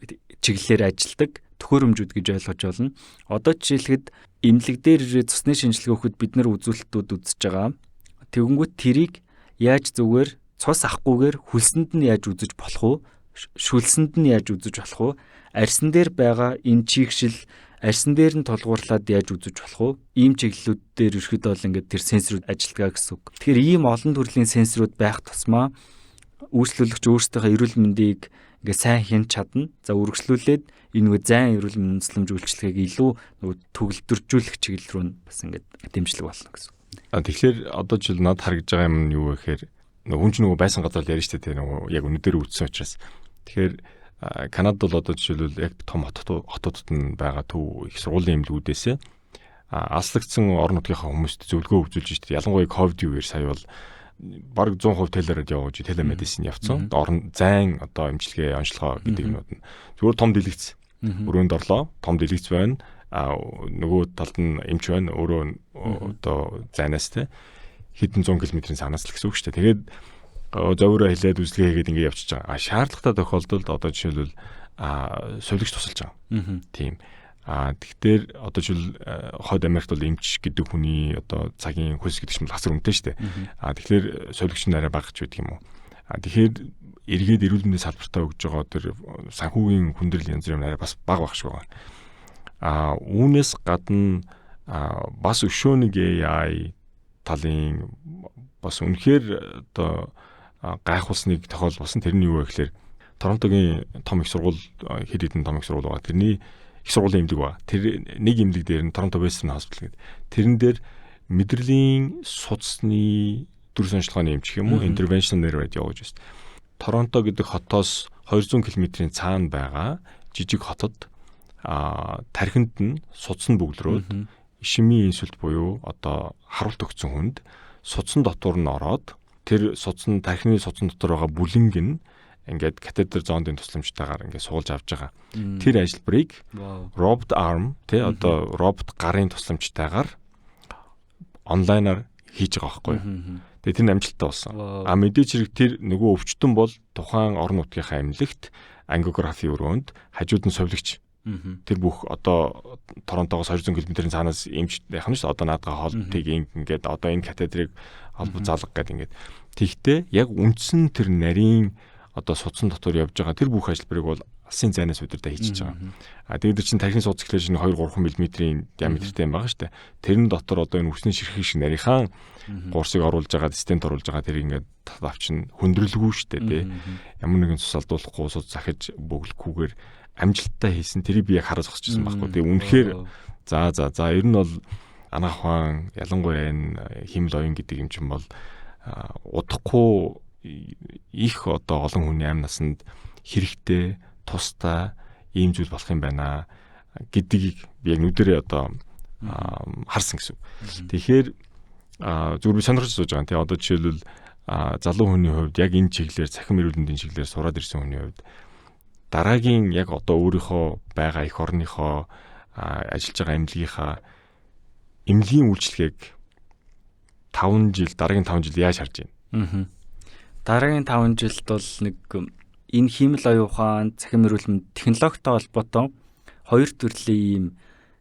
чиглэлээр ажилладаг. төхөөрөмжүүд гэж ойлгож байна. Одоо жишээлхэд эмнэлэг дээр цусны шинжилгээ өгөхөд бид нар үзүүлэлтүүд үзэж байгаа. Тэгэнгүүт тэрийг яаж зүгээр цус авахгүйгээр хөлсөнд нь яаж үзэж болох уу? Шүлсэнд нь яаж үзэж болох уу? Арьсан дээр байгаа энэ чийгшил арьсан дээр нь тулгуурлаад яаж үзэж болох уу? Ийм чиглэлүүд дээр ерөөхдөө бол ингээд тэр сенсорууд ажилладаг гэсэн үг. Тэгэхээр ийм олон төрлийн сенсорууд байх тусмаа үйлчлүүлэгч өөрсдийнхөө эрүүл мэндийг ингээд сайн хянаж чадна. За, үргэлжлүүлээд энэ нөгөө зайн эрүүл мэндийн тусламж үйлчилгээг илүү нөгөө төгөлдржүүлэх чиглэл рүү нь бас ингээд дэмжлэг болно гэсэн. А, тэгэхээр одоо жишээл надад харагдж байгаа юм нь юу вэ гэхээр нөгөө хүн чинь нөгөө байсан газар л ярина шүү дээ, нөгөө яг өнөдөр үтсэн учраас. Тэгэхээр Канадад бол одоо жишээлбэл яг том хотуудад нь байгаа төв их сургуулийн эмнэлгүүдээс алслагдсан орон нутгийнхаа хүмүүст зөвлөгөө үзүүлж шүү дээ. Ялангуяа ковид үеэр сая бол бараг 100% телерад явж, telemedicine явцсан. Орон зайн одоо эмчилгээ, онцлогоо гэдэг юмнууд нь зүгээр том дэлгэц өрөөнд орлоо. Том дэлгэц байна. А нөгөө талд нь эмч байна. Өөрөө одоо зайнаас те хэдэн зуун километрийн цаанаас л гэсэн үг шүү дээ. Тэгээд зовироо хэлээд, үзлэгээ хийгээд ингэ явчихж байгаа. А шаардлагатай тохиолдолд одоо жишээлбэл сувилагч тусалж байгаа. Тийм. А тэгэхээр одоо жишээл хойд Америкт бол эмч гэдэг хүний одоо цагийн хөлс гэдэг чинь хасар үнэтэй шүү дээ. А тэгэхээр сувилагч нь арай бага ч байдаг юм уу. А тэгэхээр эргээд эрүүл мэндийн салбартаа өгж байгаа тэр санхүүгийн хүндрэл, янз бүрийн арай бас бага байх шиг байгаа. А үүнээс гадна бас өшөө нэг AI талын бас үнэхээр одоо гайхуулсныг тохиол болсон. Тэр нь юу вэ гэхээр Торонтогийн том их сургууль, хэд хэдэн том их сургууль байгаа. Тэрний их сургуулийн эмнэлэг ба. Тэр нэг эмнэлэг дээр нь Торонто Western Hospital гэдэг. Тэрэн дээр мэдрэлийн судасны дүрс онцлогооны эмч гэх юм уу, interventional neuroradiologist гэж байна. Торонто гэдэг хотоос 200 км-ийн цаана байгаа жижиг хотод тархинд нь судас нь бөглөрөөд ишемийн инсульт буюу одоо харуулт өгсөн хүнд судсан дотор нь ороод, тэр судсан, тархины судсан дотор байгаа бүлэнг нь ингээд катетер зондын тусламжтайгаар ингээд суулж авч байгаа. Тэр ажилбарыг robot arm тий, одоо робот гарын тусламжтайгаар онлайнаар хийж байгаа байхгүй юу. Тэгээ тэр нь амжилттай болсон. А мэдээж хэрэг тэр нөгөө өвчтөн бол тухайн орон нутгийнхаа эмнэлэгт ангиографи өрөөнд хажууд нь сувилагч. Тэр бүх одоо Торонтогоос 200 км-ийн цаанаас эмч яах нь шүү, одоо наадгаа холботыг ингээд одоо энэ катетерыг холбоо залга гэдэг ингээд. Тэгтээ яг үндсэн тэр нарийн одоо судсан дотор явж байгаа тэр бүх ажилбарыг бол алсын зайнаас удирдах хийчихэж байгаа. А тэгээд тэр чинь тархины судас гэхлээр чинь 2 3 мм-ийн диаметртэй юм байгаа шүү дээ. Тэрэн дотор одоо энэ үсний ширхэг шиг нарийнхаа гурсыг оруулж байгаа, стент оруулж байгаа, тэр ингээд авчин хүндрэлгүй шүү дээ, тий. Ямар нэгэн цус алдуулахгүй, суд захиж бөглөхгүйгээр амжилттай хийсэн. Тэрийг би яг хараа зогсож байсан байхгүй. Тэгээ үнэхээр за за за ер нь бол анагаах ухаан, ялангуяа энэ хиймэл оюун гэдэг юм чинь бол удахгүй их одоо олон хүний амь насанд хэрэгтэй, тустай ийм зүйл болох юм байна гэдгийг би яг нүдэрээ одоо харсан гэсэн. Тэгэхээр зүгээр би сонирхож сууж байгаа. Тэгээ одоо жишээлбэл залуу хүний хувьд, яг энэ чиглэлээр, цахим эрүүл мэндийн чиглэлээр сураад ирсэн хүний хувьд дараагийн яг одоо өөрийнхөө байгаа эх орныхоо, ажиллаж байгаа эмнэлгийнхаа эмнэлгийн үйлчилгээг 5 жил, дараагийн 5 жил яаж харж байна? Аа. Дараагийн 5 жилд бол нэг энэ хиймэл оюун ухаан, цахим эрүүл мэнд технологитой холбоотой хоёр төрлийн ийм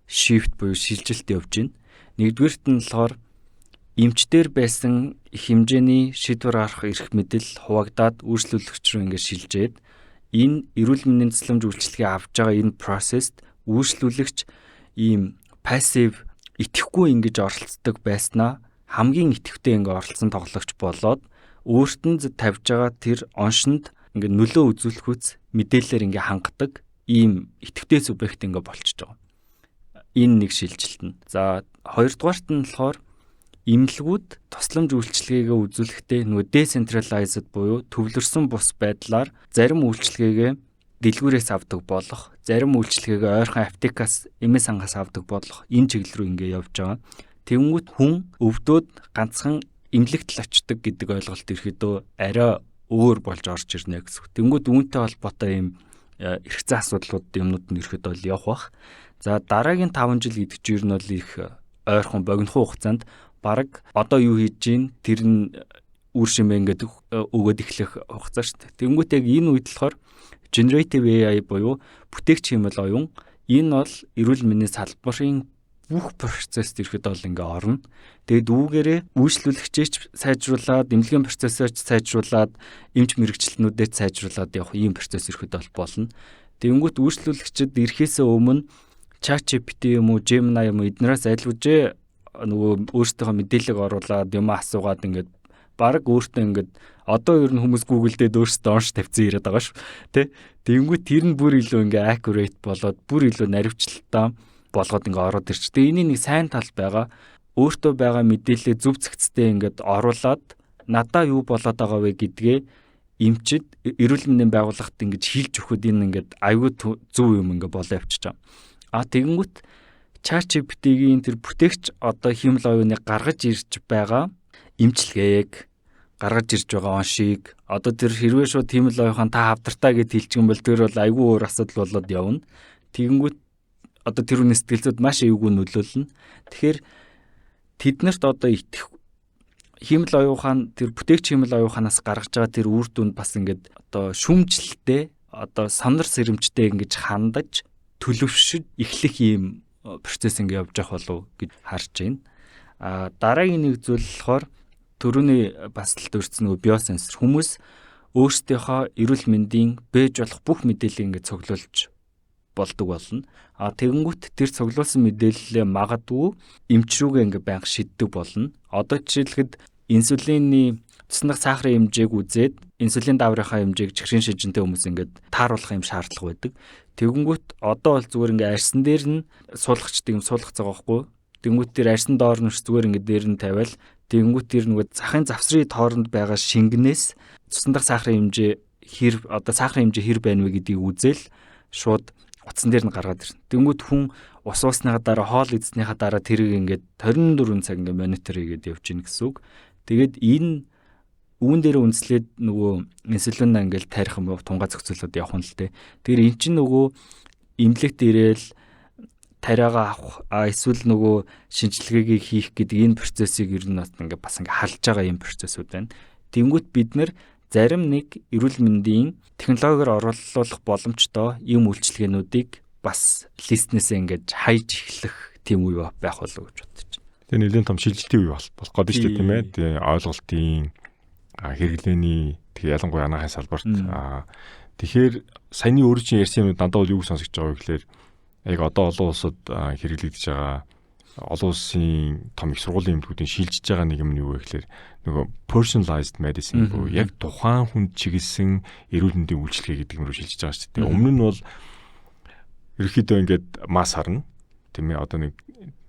shift буюу шилжилт явж байна. Нэгдүгээрт нь болохоор эмчдэр байсан их хэмжээний шийдвэр гаргах эрх мэдэл хуваагдаад үйлчлүүлэгч рүү ингээд шилжээд, энэ эрүүл мэндийн тусламж үйлчилгээ авч байгаа энэ процесст үйлчлүүлэгч ийм passive, идэвхгүй ингэж оролцдог байснаа хамгийн идэвхтэй ингээ оролцсон тоглогч болоод, өөрт нь тавьж байгаа тэр оншинд ингээ нөлөө үзүүлэхүйц мэдээлэлээр ингээ хангадаг ийм идэвхтэй субъект ингээ болчихж байгаа. Энэ нэг шилжилт нь. За, хоёрдугаарт нь болохоор эмнэлгүүд тусламж үйлчилгээгээ үзүүлэхдээ нөгөө decentralized буюу төвлөрсөн бус байдлаар зарим үйлчилгээгээ дэлгүүрээс авдаг болох, зарим үйлчилгээгээ ойрхон аптекаас, эмээ сангаас авдаг болох энэ чиглэл рүү ингээ явж байгаа. Тэнгүүт хүн өвдөөд ганцхан эмнэлэгт л очдог гэдэг ойлголт ерөөдөө арай өөр болж орж ирнэ гэсэн. Тэнгүүд үүнтэй холбоотой ийм эрх зүйн асуудлууд юмнууд нь ерөөдөө л явах бах. За, дараагийн 5 жил гэдэг чинь ер нь бол их ойрхон богинохон хугацаанд бараг одоо юу хийж гин тэр нь үр шимээ ингээд өгөөд эхлэх хугацаа шүү дээ. Тэнгүүт яг энэ үед болохоор generative AI буюу бүтээгч хиймэл оюун Энэ бол эрүүл мэндийн салбарын бүх процесст ирэхэд бол ингээ орно. Тэгээд үүгээрээ үйлчлүүлэгчээч сайжруулад, эмнэлгийн процессоо ч сайжруулад, эмч мэргэжилтнүүдээ ч сайжруулад явах ийм процесс ирэхэд бол болно. Тэгэнгүүт үйлчлүүлэгчид ирэхээсээ өмнө ChatGPT юм уу, Gemini юм уу, эднээс айлгүйжээ нөгөө өөрсдийнхөө мэдээллийг оруулаад, юм асуугаад, ингээд баг өөртөө ингээд одоо ер нь хүмүүс Google дээр өөрсдөө онш тавьсан яриад байгаа шүү. Тэ? Тэгэнгүүт тэр нь бүр илүү ингээ accurate болоод, бүр илүү наривчлалтай болгоод ингээ ороод ирч. Тэгээ энэний нэг сайн тал байгаа. Өөртөө байгаа мэдээллээ зөв зэгцтэй ингээд оруулаад, надаа юу болоод байгаа вэ гэдгээ эмчид, эрүүл мэндийн байгууллагт ингэж хэлж өгөхөд энэ ингээд аюу зөв юм ингээ болоо явчихж байгаа. А тэгэнгүүт ChatGPT-гийн тэр бүтээгч одоо хиймэл оюуныг гаргаж ирж байгаа эмчилгээг, гаргаж ирж байгаа оншийг одоо тэр хэрвээ шууд хиймэл оюухан та хавдартай гэд хэлчих юм бол тэр бол айгүй өөр асуудал болоод явна. Тэгэнгүүт одоо тэр хүний сэтгэл зүйд маш эвгүй нөлөөлнө. Тэгэхээр тэднэрт одоо итгэх, хиймэл оюухан, тэр бүтээгч хиймэл оюуханаас гаргаж байгаа тэр үр дүнд бас ингээд одоо шүүмжлэлтэй, одоо санар сэрэмжтэй ингэж хандаж төлөвшөж эхлэх ийм процесс ингэ явж явах болов гэж харж байна. А дараагийн нэг зүйл болохоор түрүүний бас л дурдсан нөгөө биосенсор, хүмүүс өөрсдийнхөө эрүүл мэндийн бэж болох бүх мэдээллийг ингэ цуглуулж болдог болно. А тэгэнгүүт тэр цуглуулсан мэдээллээ магадгүй эмч рүүгээ ингээ байнга шиддэг болно. Одоо жишээлхэд инсулины, цуснах сахарын хэмжээг үзээд, инсулин дааврынхаа хэмжээг чихрийн шижинтэй хүмүүс ингээд тааруулах юм шаардлага байдаг. Тэгэнгүүт одоо бол зүгээр ингээ арьсан дээр нь суулгачдаг юм суулгацгаа байхгүй. Тэнгүүт тэр арьсан доор нь зүгээр ингээ дээр нь тавиал, тэгэнгүүт тэр нөгөө захын завсрын тооронд байгаа шингэнээс цусан дах сахарын хэмжээ хэр, одоо сахарын хэмжээ хэр байна вэ гэдгийг үзэл шууд утсан дээр нь гаргаад ирнэ. Тэнгүүт хүн ус уусныхаа дараа, хоол идснийхаа дараа тэрийг ингээд 24 цаг ингээд монитор хийгээд явж гин гэсэн үг. Тэгээд энэ үүн дээр үндэслээд нөгөө инсулин ингээл тарих юм тунгаа зохицуулаад явах нь л дээ. Тэгэхээр эн чинь нөгөө эмнэлэгт ирээл тариагаа авах, эсвэл нөгөө шинжилгээг хийх гэдэг энэ процессыг ер нь ингээ бас ингээ халж байгаа юм процессууд байна. Тэнгүүт бид нэр зарим нэг эрүүл мэндийн технологиор оруулах боломжтой юм үйлчилгээнүүдийг бас list нээсээ ингээд хайж эхлэх тийм үе байх болов гэж бодож байна. Тэгээ нэлээд том шилжилтийн үе болох гээд шүү дээ, тийм ээ. Тэгээ ойлголтын, хэрэглээний, тэгээ ялангуяа анаахын салбарт, тэгэхээр саяны өөрөө чинь ярьсан юм дандаа бол юу сонсогдож байгаа вэ гэхээр яг одоо олон улсад хэрэглэгдэж байгаа, олон улсын том их сургуулийн эмнэлгүүдийн шилжиж байгаа нэг юм нь юу вэ гэхээр нөгөө personalized medicine буюу яг тухайн хүнд чиглэсэн эрүүл мэндийн үйлчилгээ гэдэг юм руу шилжиж байгаа шүү дээ. Өмнө нь бол ерөнхийдөө ингээд масс харна. Тийм ээ, одоо нэг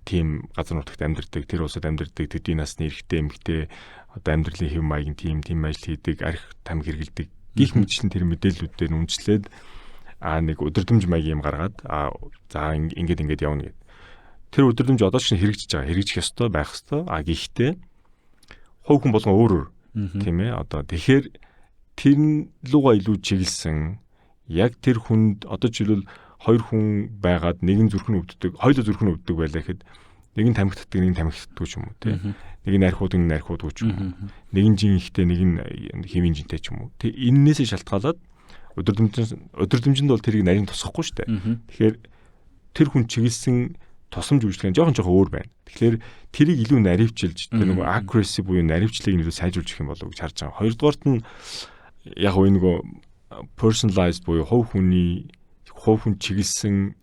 тийм газар нутагт амьдардаг, тэр улсад амьдардаг төдий насны эрэгтэй, эмэгтэй, одоо амьдралын хэв маяг нь тийм, тийм ажил хийдэг, арх тамхи хэрэглэдэг гэх мэтчлэн тэр мэдээллүүдээр нь үндэслээд нэг өдөрдмж маягийн юм гаргаад, за, ингээд ингээд явна гэд. Тэр өдөрдмж одоо ч хэрэгжиж байгаа. Хэрэгжих ёстой, байх ёстой. А гэхдээ хувь хүн болгон өөр өөр, тийм ээ. Одоо тэгэхээр тэр лугаа илүү чиглэсэн, яг тэр хүнд, одоо жишээлбэл хоёр хүн байгаад нэг нь зүрх нь өвддөг, хоёулаа зүрх нь өвддөг байлаа гэхэд нэг нь тамхи татдаг, нэг нь тамхи татдаггүй ч юм уу, тий. Нэг нь архиудаг, нэг нь архиудгүй ч юм уу. Нэг нь жин ихтэй, нэг нь хэвийн жинтэй ч юм уу. Тэг энэнээсээ шалтгаалаад өдөрдмжинд бол тэрийг нарийн тусахгүй шүү дээ. Тэгэхээр тэр хүн чиглэсэн тусламж үйлчилгээ жоохон жоохон өөр байна. Тэгэхээр тэрийг илүү наривчилж, тэр нөгөө accuracy буюу наривчлалыг илүү сайжруулах юм болов уу гэж харж байгаа. Хоёрдугаарт нь яг гоо нөгөө personalized буюу хувь хүний, хувь хүн чиглэсэн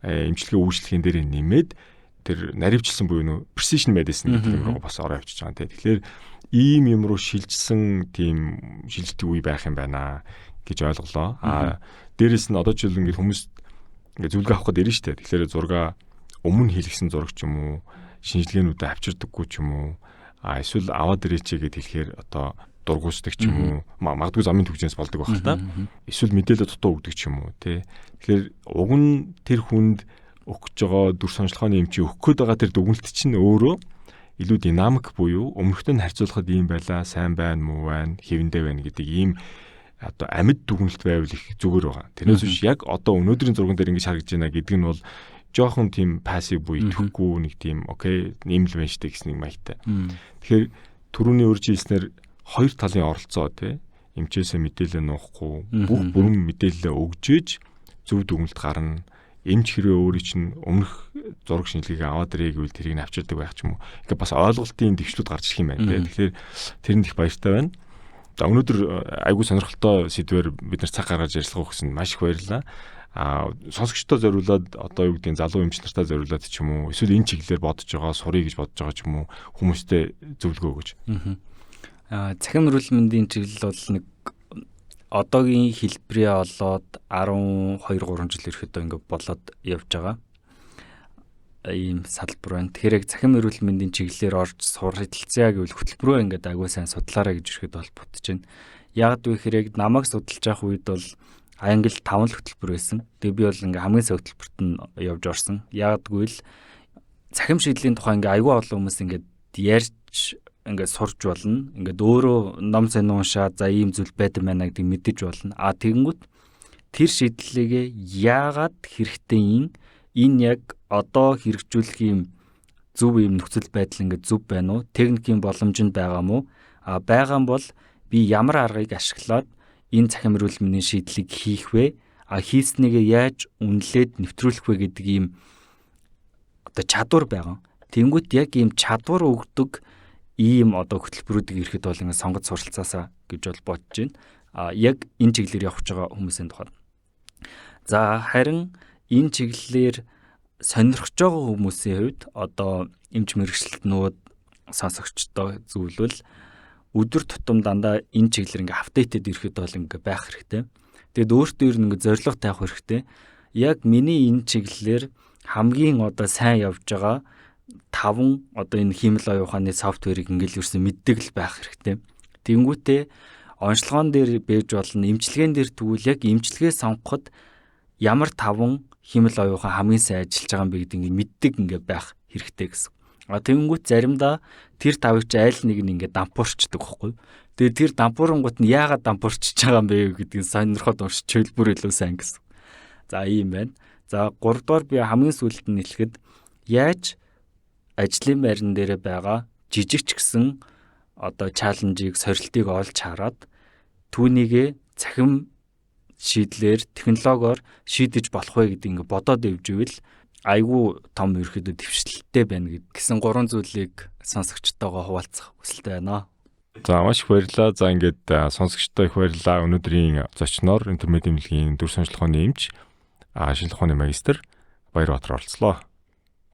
эмчилгээ үйлчилгээний дээр нэмээд тэр наривчилсан буюу нөгөө precision medicine гэдэг юм руу бас ороо явчихж байгаа юм те. Тэгэхээр ийм юм руу шилжсэн тийм шилжилтийн үе байх юм байна гэж ойлголоо. А дээрэс нь одоо жишээл ингээд хүмүүс ингээд зөвлөгөө авах гээд ирнэ штэ. Тэгэхээр зурга өмнө хийлгэсэн зураг ч юм уу, шинжилгээнүүдээ авчирдаггүй ч юм уу, а эсвэл аваад ирээч гэд хэлэхээр одоо дургуусдаг ч юм уу, магадгүй замын түгжээс болдог байх л та. Эсвэл мэдээлэл дутуу өгдөг ч юм уу, тий. Тэгэхээр уг нь тэр хүнд өгч байгаа дүрс онцлогооны эмчийн өгөх гээд байгаа тэр дүгнэлт чинь өөрөө илүү динамик буюу өмнөхтэй нь харьцуулахад ийм байлаа, сайн байна, муу байна, хэвэндээ байна гэдэг ийм одоо амьд дүгнэлт байвал их зүгээр байгаа. Тэрнээс биш яг одоо өнөөдрийн зурган дээр ингэж харагдаж байна гэдэг нь бол жоохон тийм passive буюу итгэхгүй нэг тийм okay, ийм л байна штэ гэсэн нэг маягтай. Тэгэхээр түрүүний урьж хэлснээр хоёр талын оролцоо, тий, эмчээсээ мэдээлэл нуухгүй, бүх бүрэн мэдээлэлээ өгжээж зөв дүгнэлт гарна. Эмч хэрвээ өөрийн чинь өмнөх зураг шинжилгээг аваад ирээ гэвэл тэрийг нь авчирдаг байх ч юм уу. Ингээ бас ойлголтын дэвшлүүд гарч ирэх юм байна те. Тэгэхээр тэрэнд их баяртай байна. За, өнөөдөр айгүй сонирхолтой сэдвээр бид нар цаг гаргаж ярилцлага өгсөн, маш их баярлалаа. А сонсогчдод зориулаад, одоо юу гэдгийг, залуу эмч нартай зориулаад ч юм уу, эсвэл энэ чиглэлээр бодож байгаа, суръя гэж бодож байгаа ч юм уу хүмүүстэй зөвлөгөө өгөөч. Аа, цахим эрүүл мэндийн чиглэл бол нэг одоогийн хэлбэрээ олоод 12 3 жил ирэхэд ингээ болоод явж байгаа ийм салбар байна. Тэгэхээр яг цахим эрүүл мэндийн чиглэлээр орж суралцъя гэвэл хөтөлбөрөө ингээд агуу сайн судлаарай гэж ирэхэд бол бодож байна. Яг вэ гэхээр яг намайг судалж явах үед бол англи 5 л хөтөлбөр байсан. Тэгээ би бол ингээ хамгийн сайн хөтөлбөрт нь явж орсон. Яг гэвэл цахим шийдлийн тухай ингээ айгүй олон хүмүүс ингээд ярьж, ингээд сурж болно. Ингээд өөрөө ном сонин уншаад, за, ийм зүйл байдаг байна гэдгийг мэдэж болно. А тэгэнгүүт тэр шийдлийг яагаад хэрэгтэй юм, энэ яг одоо хэрэгжүүлэх юм зөв юм нөхцөл байдал ингээд зөв байна уу? Техникийн боломж нь байгаа мó? А байгаа юм бол би ямар аргыг ашиглаад энэ цахим эрүүл мэндийн шийдлийг хийх вэ? А хийснийгээ яаж үнэлээд нэвтрүүлэх вэ гэдэг ийм одоо чадвар байгаа. Тэнгүүт яг ийм чадвар өгдөг ийм одоо хөтөлбөрүүдийг ирэхэд бол ингээд сонгож суралцаасаа гэж бол бодож байна. А яг энэ чиглэлээр явах гэж байгаа хүмүүсийн тухайд. За, харин энэ чиглэлээр сонирхож байгаа хүмүүсийн хувьд, одоо эмч мэргэжилтнүүд сонсогчдоо зөвлөвөл өдөр тутам дандаа энэ чиглэлээр ингээ updated ирэхэд бол ингээ байх хэрэгтэй. Тэгэд өөртөө ер нь ингээ зорилго тавих хэрэгтэй. Яг миний энэ чиглэлээр хамгийн одоо сайн явж байгаа таван одоо энэ хиймэл оюун ухааны software ыг ингээл ерөөсөн мэддэг л байх хэрэгтэй. Тэнгүүтээ онцлогоон дээр бэж болно, эмчилгээн дээр тэгвэл яг эмчилгээ сонгоход ямар таван хиймэл оюун ухаан хамгийн сайн ажиллаж байгаа юм бэ гэдэг ингээ мэддэг ингээ байх хэрэгтэй гэсэн. А тэгэнгүүт заримдаа тэр тавыг чи айл нэг нь ингээ дампуурчдаг байхгүй. Тэгээ тэр дампуурангууд нь яагаад дампуурчж байгаа юм бэ гэдгийг сонирхоод уншиж бүр илүү сайн гэсэн. За, ийм байна. За, гуравдугаар би хамгийн сүүлд нь хэлэхэд яаж ажлын байран дээрээ байгаа жижиг ч гэсэн одоо challenge ийг, сорилтыг олж хараад түүнийгээ цахим шийдлээр, технологиор шийдэж болох вэ гэдэг ингээ бодоод явж ивэл айгүй том ерөөхдөө дэвшлэлтэй байна гэсэн гурван зүйлийг сонсогчтойгоо хуваалцах хүсэлтэй байна. За, маш их баярлалаа. За, ингээд сонсогчдоо их баярлалаа. Өнөөдрийн зочноор Интермед эмнэлгийн дүрс онцлогооны эмч, шинжлэх ухааны магистр Баярбаатар оролцлоо.